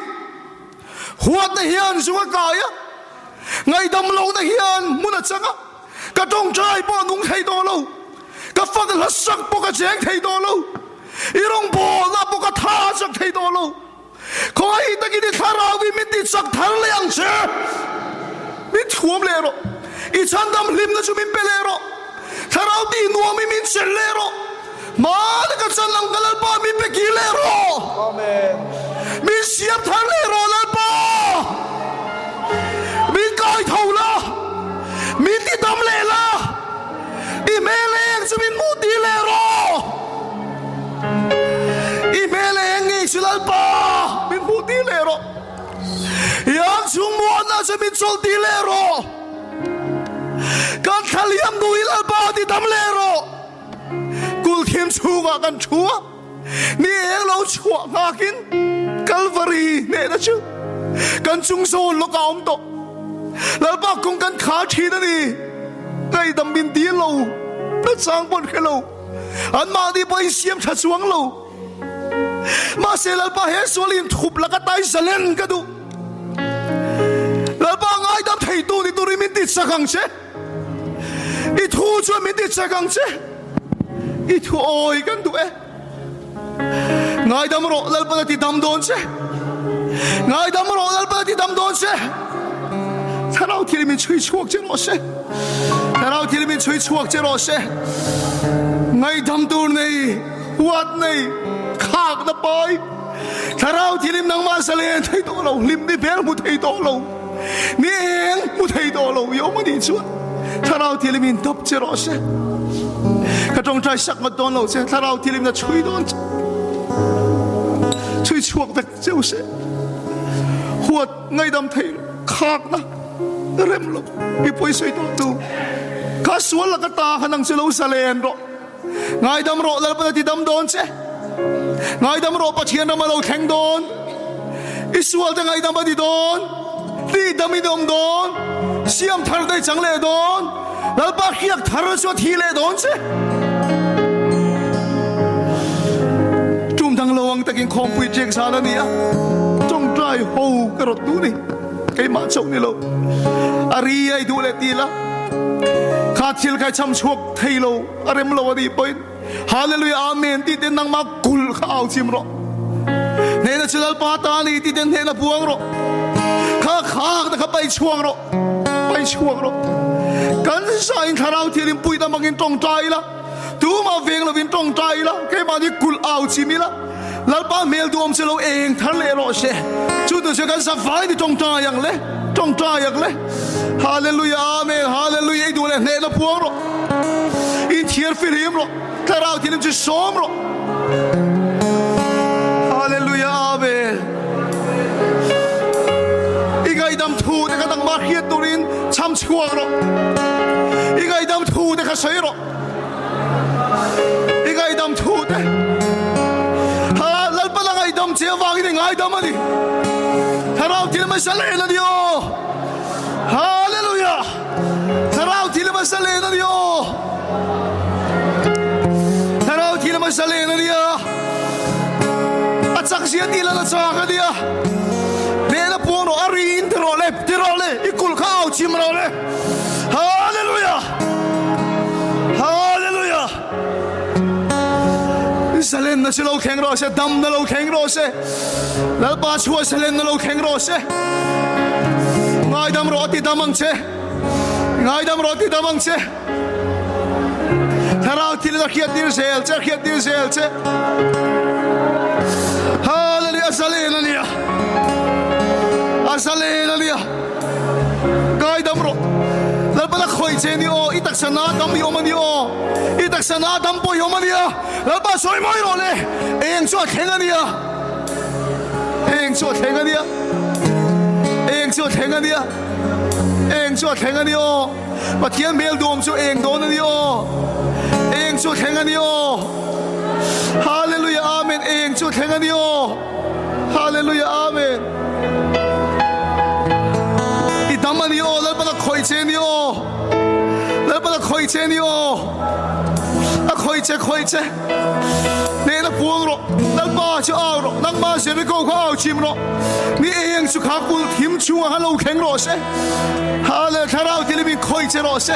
Huatna hian zung a kai a, ngaihdam lohna hian hmun a chang a, ka tawngtai pawh a nung thei tawh lo, ka fak hla sak pawh ka cheng thei tawh lo, i rawngbawlna pawh ka tha chak thei tawh lo. Khawngaih takin i thlarau hi min ti chak thar leh ang che. Min thuam leh rawh. I chhandam hlimna chu min pe leh rawh. Thlarau tih nuam hi min chelh leh rawh. Hmana ka chan ang ka Lalpa min pe kir leh rawh. Amen. Min siam thar leh rawh Lalpa. Min kai tho la. Min ti dam leh la. I hmel eng chu min hmuh tir leh rawh. I hmel eng ngei chu Lalpa min hmuh tir leh rawh. I ang chung muanna chu min chawlh tir leh rawh. Kan thlaliam nu hi Lalpa ti dam leh rawh. Kulthim chhungah kan thu a, ni eng lo chhuah nghakin Kalvari hnehna chu kan chung zawn lawkah a awm tawh. Lalpa kawng kan khar thin a ni. Ngaihdam min dil lo, nachang pawn hre lo, anmahni pawh insiam tha chuang lo. Mahse Lalpa he sual inthup laka tai zalen ka duh. Lalpa ngaidam theitu ni turin min ti chak ang che. I thu chuan min ti chak ang che. I thu awi kan duh e. Ngaidam rawh Lalpan a ti dam dawn che. Ngaidam rawh Lalpan a ti dam dawn che. Thlarau thil min chhui chhuak che rawh se. Thlarau thil min chhui chhuak che rawh se. Ngaidam tur nei, huat nei, khak na pai. Thlarau thilim nangmah salen thei tawh lo, hlim ni hmel hmu thei tawh lo, ni eng hmu thei tawh lo i awm a nih chuan Thlarau thilim in dap che rawh se. Ka tawngtai sak ngawt dawn lo che, Thlarau thilim na chhui dawn che. Chhui chhuak vek cheu se. Huat ngaidam thei lo, khakna rem lo, i pawisawi tawh tu. Kha sual laka ta kha nang chu lo zalen rawh. Ngaidam rawh Lalpan a ti dam dawn che. Ngaidam rawh Pathian ram a lo thleng dawn. I sual te ngaidam a ni dawn. Ti dam in awm dawn. Siam thar te chang leh dawn. Lalpa hriak thar chu a thi leh dawn che. Tum dang lo ang takin khawmpui ṭek zan a ni a. Ṭawngṭai ho ka rawt duh ni. Keimah chauh ni lo. A ri a i duh leh ti la. Kha thil kha i cham chhuak thei lo a rem lo a nih pawhin Hallelujah Amen tih ten nangmah kulh kha au chim rawh. Hnehna chu Lalpa ta a ni tih ten hnehna puang rawh. Kha khak te kha pai chhuak rawh, pai chhuak rawh. Kan sain thlarau thian in puih tam angin tawngtai ila, tumah veng lovin tawngtai ila, keimahni kulh au chim ila, Lalpa hmel duhawm che lo eng thar leh rawh se. Chu tu chu kan savai ni tawngtai ang le, tawngtai ang le. Hallelujah Amen Hallelujah i duh leh hnehna puang rawh. In thiar fihlim rawh. Thlarau thilim chu sawm rawh. Hallelujah Amen. I ngaihdam thu te kha nangmah hriat turin cham chhuak rawh. I ngaihdam thu te kha sawi rawh. I ngaihdam thu te ha Lalpan a ngaihdam che avangin i ngaidam a ni. Thlarau thil hmasa len a ni aw. Hallelujah. Thlarau thil hmasa len a ni aw. Thlarau thil hmasa len a ni a. A chak zia tih lan a chak a ni a. Hmel a puang rawh, a ri in ti rawh le, ti rawh le, i kulh kha au chim rawh le. Hallelujah! Hallelujah! Zalenna chu lo thleng rawh se, damna lo thleng rawh se, Lalpa chhuah zalenna lo thleng rawh se. Ngaidam rawh ti dam ang che. Ngaidam rawh ti dam ang che. Thlarau thil a hriat tir zel che, hriat tir zel che. Hallelujah, zalen a nia. A zalen a nia. Ngaidam rawh. Lalpa la khawih che ni aw, i taksa na dam i awm a ni aw. I taksa na dam pawh i awm a nia. Lalpa sawi mai rawh le, eng chu a thleng a nia. Eng chu a thleng a nia. Eng chu a thleng a nia. Eng chu a thleng a ni aw. Pathian hmel duam chu eng dawn a ni aw. Eng chu a thleng a ni aw. Hallelujah Amen. Eng chu a thleng a ni aw. Hallelujah Amen. I dam a ni aw, Lalpan a khawih che a ni aw. Lalpan a khawih che a ni aw. A khawih che, khawih che. Hnehna puang rawh, Lalpa chu au rawh, nangmah Jericho kha au chim rawh. Ni eng chu kha kulh thim chungah khan lo thleng rawh se. Hallelujah Thlarau thil in khawih che rawh se.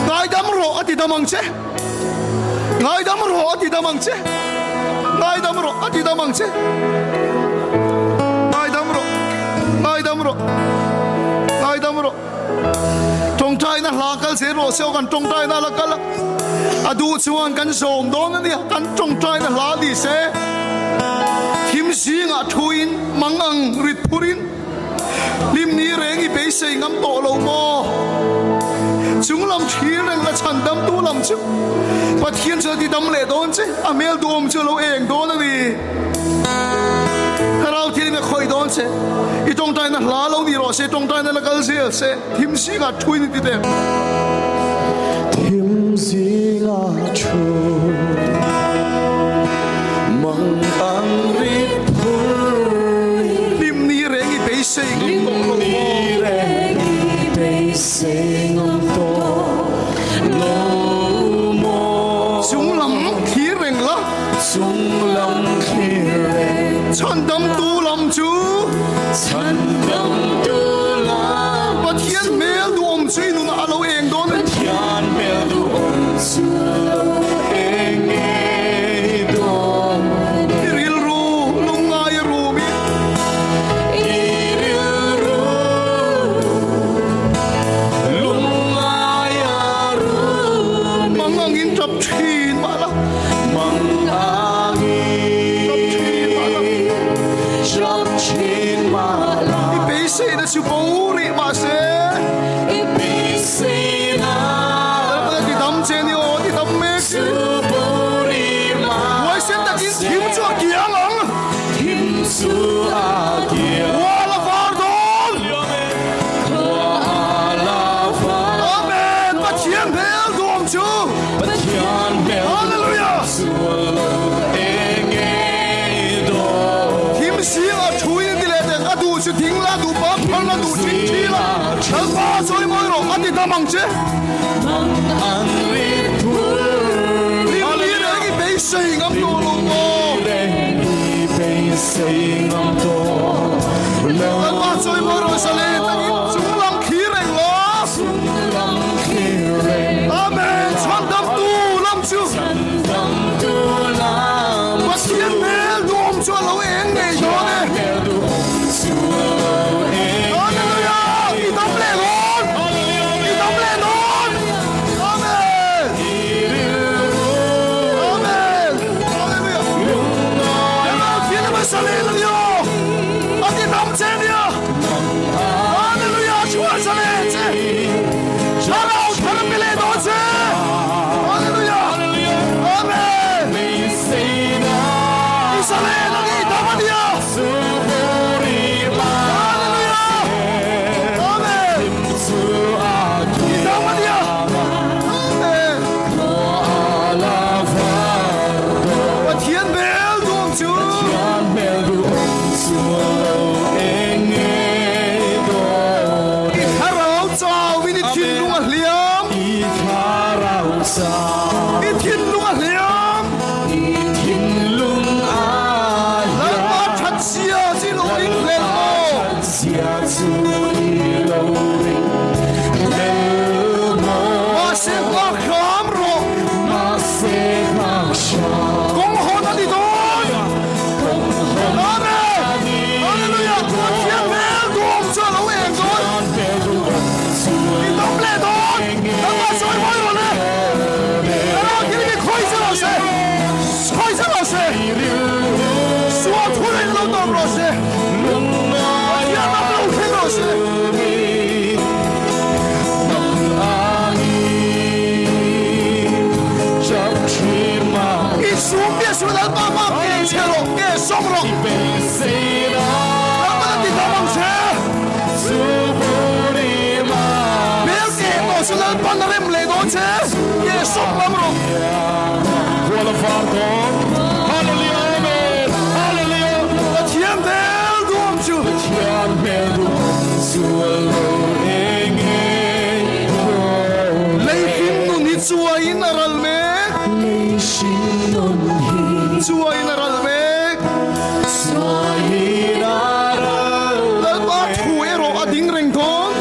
Ngaidam rawh a ti dam ang che. Ngaidam rawh a ti dam ang che. Ngaidam rawh a ti dam ang che. Ngaidam rawh. Ngaidam rawh. Ngaidam rawh. Tawngtaina hla kal zel rawh se aw kan tawngtaina la kal a. A duh chuan kan zawm dawn a nia kan tawngtaina hla ni se. Thim zingah thuin mang ang rit phurin hlim ni reng i beisei ngam tawh lo maw? Chung lam thlir reng la chhan damtu lam chu Pathian chu a ti dam leh dawn che, a hmel duhawm chu a lo eng dawn a ni. Thlarau thilin a khawih dawn che, i tawngtaina hla lo ni rawh se, tawngtaina la kal zel se, thim zingah thuin i ti teh. Thim zingah thu mang ang rit phur. Hlim ni reng i beisei ngam tawh lo maw? Hlim ni reng i beisei ngam tawh lo maw? Chung lam thlir reng la. Chung lam thlir reng. Chhandamtu lam chu. Chhandamtu lam Pathian hmel duhawm chu i nunah a lo eng dawn a ni. na duh thin thi la, Lalpa chawimawi rawh a ti dam ang che. Lim li reng i beisei ngam tawh lo maw? Lalpa chawimawi rawh zalen takin chunglam thlir reng la. Amen. Chhandamtu lam chu Pathian hmel duhawm chu a lo eng ngei dawn e. Hallelujah! I dam leh dawn! I dam leh dawn! Amen! Amen! Hallelujah! Lalpa thil hmasa leh la ni aw! A ti dam che nia! Hallelujah! Chhuah sa leh che! Thlarau thar a pe leh dawn che! Hallelujah! Amen! Israel a ngei dam a nia! Hallelujah! Amen! I dam a nia! Amen! Pathian hmel duhawm chu! I thlarau chauhin i thinlung a hliam. I thinlung a hliam. Lalpa that zia chu i lo ring hlel maw? Mahse nghak hram rawh. Kawng hawn a ni dawn. Amen! Hallelujah! Pathian hmel duhawm chu a lo eng dawn. I dam leh dawn. Nangmah sawi mawi rawh le. Thlarau thil hi khawi zet rawh se. Khawi zet rawh se. Sual thur in lo tawp rawh se. Pathian ram lo thleng rawh se. I sum bia sual Lalpa hma ke chhe rawh, ke sawm rawh. Lalpa ti dam ang che. Hmel ke tawh chu Lalpan a rem leh dawn che, ke sawm ngam rawh. Pathian hmel duhawm chu. Lei hlim nun hi chuaiin a ral mek. Chuaiin a ral mek. Lalpa thu erawh a ding reng dawn.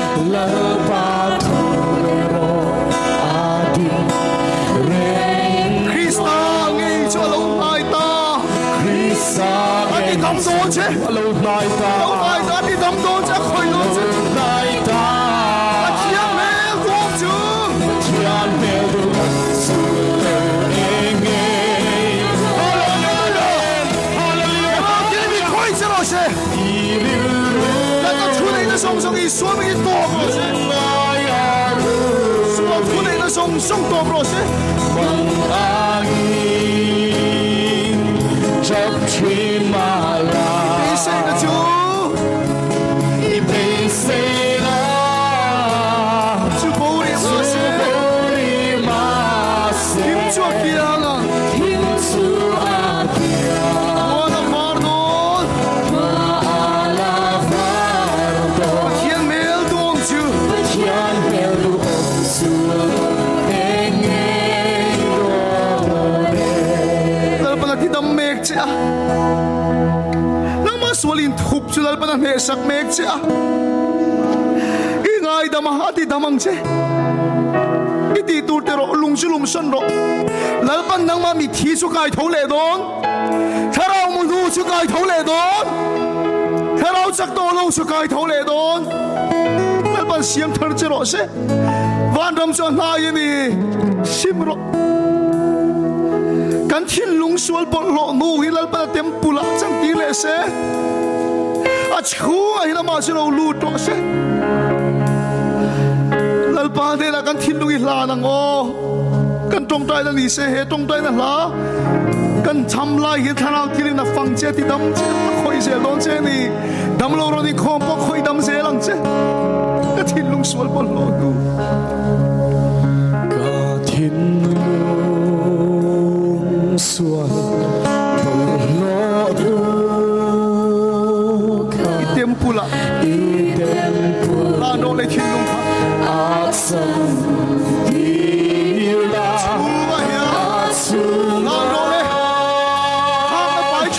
Krista ngei chu a lo hnai ta. A ti dam dawn che. A lo hnai ta. A ti dam dawn che. A khawih dawn che. Pathian hmel duhawm chu. Hallelujah! Khawih che rawh se. Lalpa thu neihna zawng zawng Isua hmingin tawp rawh se. Sual thu neihna zawng zawng tawp rawh se. Beiseina chu chu bo rih mahse thim chu a kiang ang. Mual a var dawn. Pathian hmel duhawm chu. Lalpan a ti dam mek che a. Nangmah sual inthup chu Lalpan a hnehsak mek che a. I ngaidam a, a ti dam ang che. I tih tur te rawh, lung chu lum sawn rawh. Lalpan nangmah mitthi chu kai tho leh dawn. Thlarau mu hnu chu kai tho leh dawn. Thlarau chak tawh lo chu kai tho leh dawn. Lalpan siam thar che rawh se. Vanram chu a hnai a ni. Sim rawh. Kan thinlung sual bawlhhlawh hnu hi Lalpan a temple ah chantir leh se. A chhungah hian amah chu lo lut rawh se. Lalpa hnenah kan thinlung i hlan ang aw. Kan tawngtaina ni se he tawngtaina hla kan cham lai hian thlarau thilin a fang che ti dam che a khawih zel dawn che ni. Damlo rawn inkhawm pawh khawih dam zel ang che. Ka thinlung sual bawlhhlawh hnu. Ka thinlung sual bawlhhlawh hnu kha. I temple ah. I temple.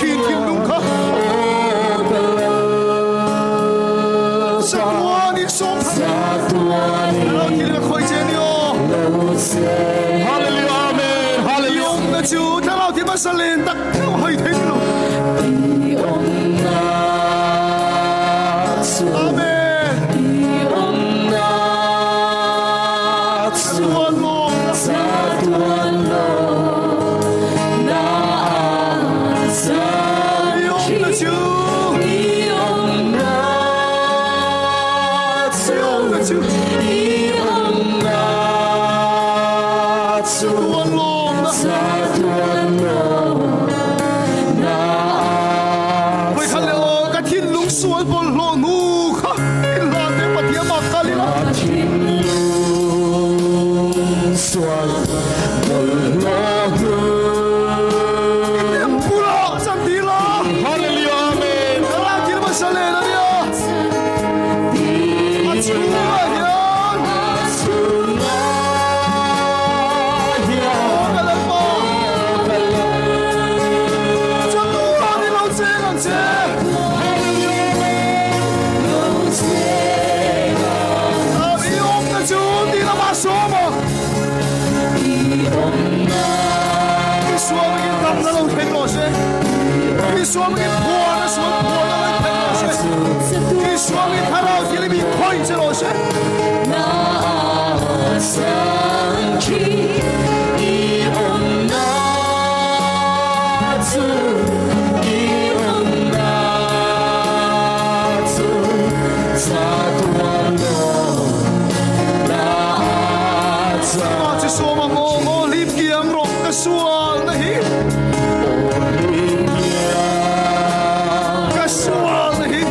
thin thinlung kha. Chatuanin sawm thar Thlarau thil ka khawih che ni aw. Hallelujah Amen I awmna chu Thlarau thil hmasa len tak theuh hai thei ni lo. Amen. Chatuan lawmna. I awmna chu. I awmna chu. Chatuan lawmna. Vawi khat leh aw, ka thinlung sual bawlhhlawh hnu kha inhlan te Pathian mak kal ila. I temple ah chan ti ila. Ka ral thil hmasa len a nia. A chhungah hian aw ka Lalpa, chatuan i lo cheng ang che. I awmna chu tih lamah sawm ang. I sualin damna lo thleng rawh se. I sualin phuarna sual phuarna lo thleng rawh se. I sualin thlarau thil i mi khawih che rawh se. Amah chu sawm ang aw, aw hlip kiang rawh ka sualna hi. Ka sualna hi.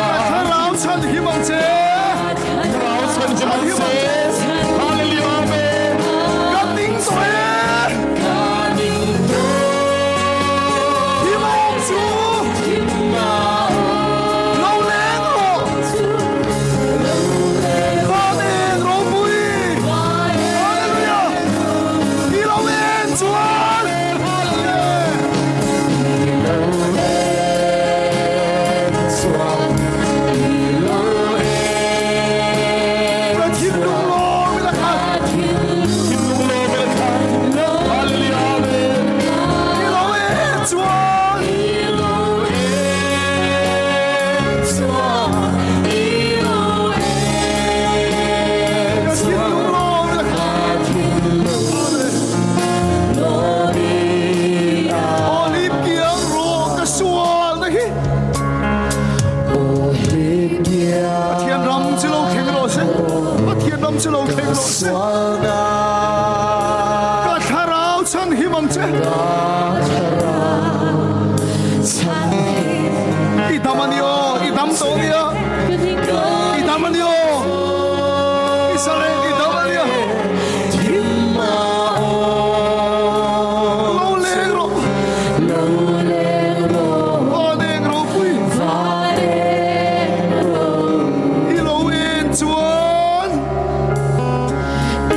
Ka thlarau chhan him ang che. Chhan him ang che. Ka ning tawh e. Him awm chu. Lo leng rawh. Van eng ropui. Hallelujah. I lo en chuan. Ka thinlung lawm ila khat. I lo en chuan. Ka thinlung lawm ila khat. Olive kiang rawh ka sual na hi. Pathian ram chu lo thleng rawh se. Pathian ram chu lo thleng rawh se. Ka thlarau chhan him ang che. I dam a ni aw, i dam tawh a nia. I dam a ni aw, Israel i dam a nia. Lo leng rawh. Van eng ropui. I lo en chuan. I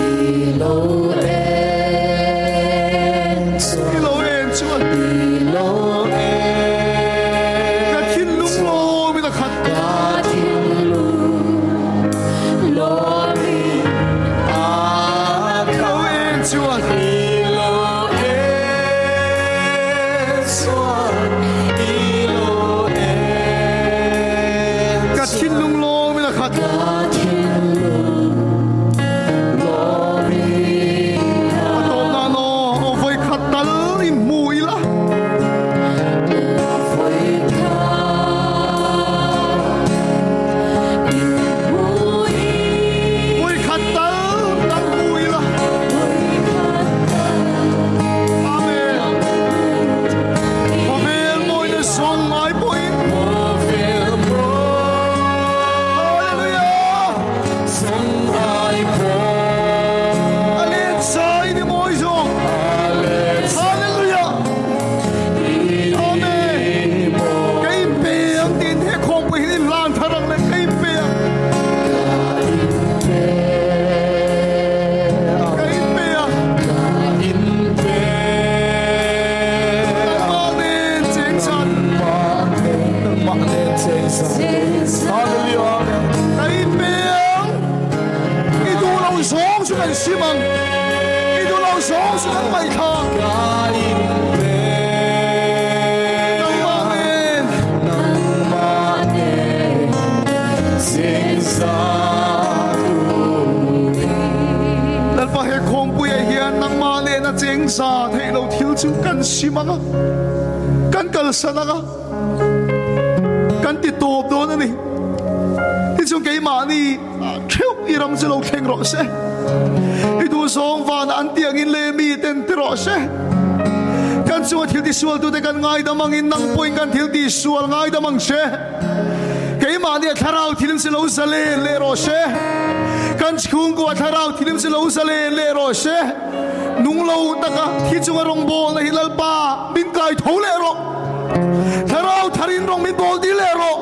lo en chuan. Ka thinlung lawmin a khat. I lo en chuan. Ka thinlung lawmin a khat. A tawp nan aw, aw vawi khat tal in hmu ila. Vawi khat tal dang hmu ila. Amen. thil chu kan sim ang a, kan kalsan ang a, kan ti tawp dawn a ni. Tichuan keimahni theuh i ram chu lo thleng rawh se. I duhzawng vanah an tih angin leh miten ti rawh se. Kan chunga thil tisualtute kan ngaidam angin nang pawhin kan thil tisual ngaidam ang che. Keimahni a thlarau thilim si lo zalen leh rawh se. Kan chhungkua thlarau thilim si lo zalen leh rawh se. Nung lo taka thi chunga rawngbawlna hi Lalpa min kai tho leh rawh. Thlarau tharin rawng min bawl dil leh rawh.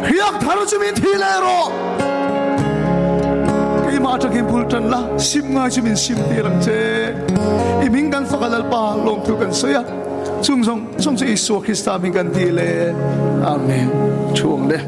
Hriak thar chu min thi leh rawh. Keimah atangin bul tan la, sim ngai chu min sim tir ang che. I hming kan fak a Lalpa lawmthu kan sawi a. Chung zawng zawng chu Isua Krista hming kan ti le. Amen. Thu ang le.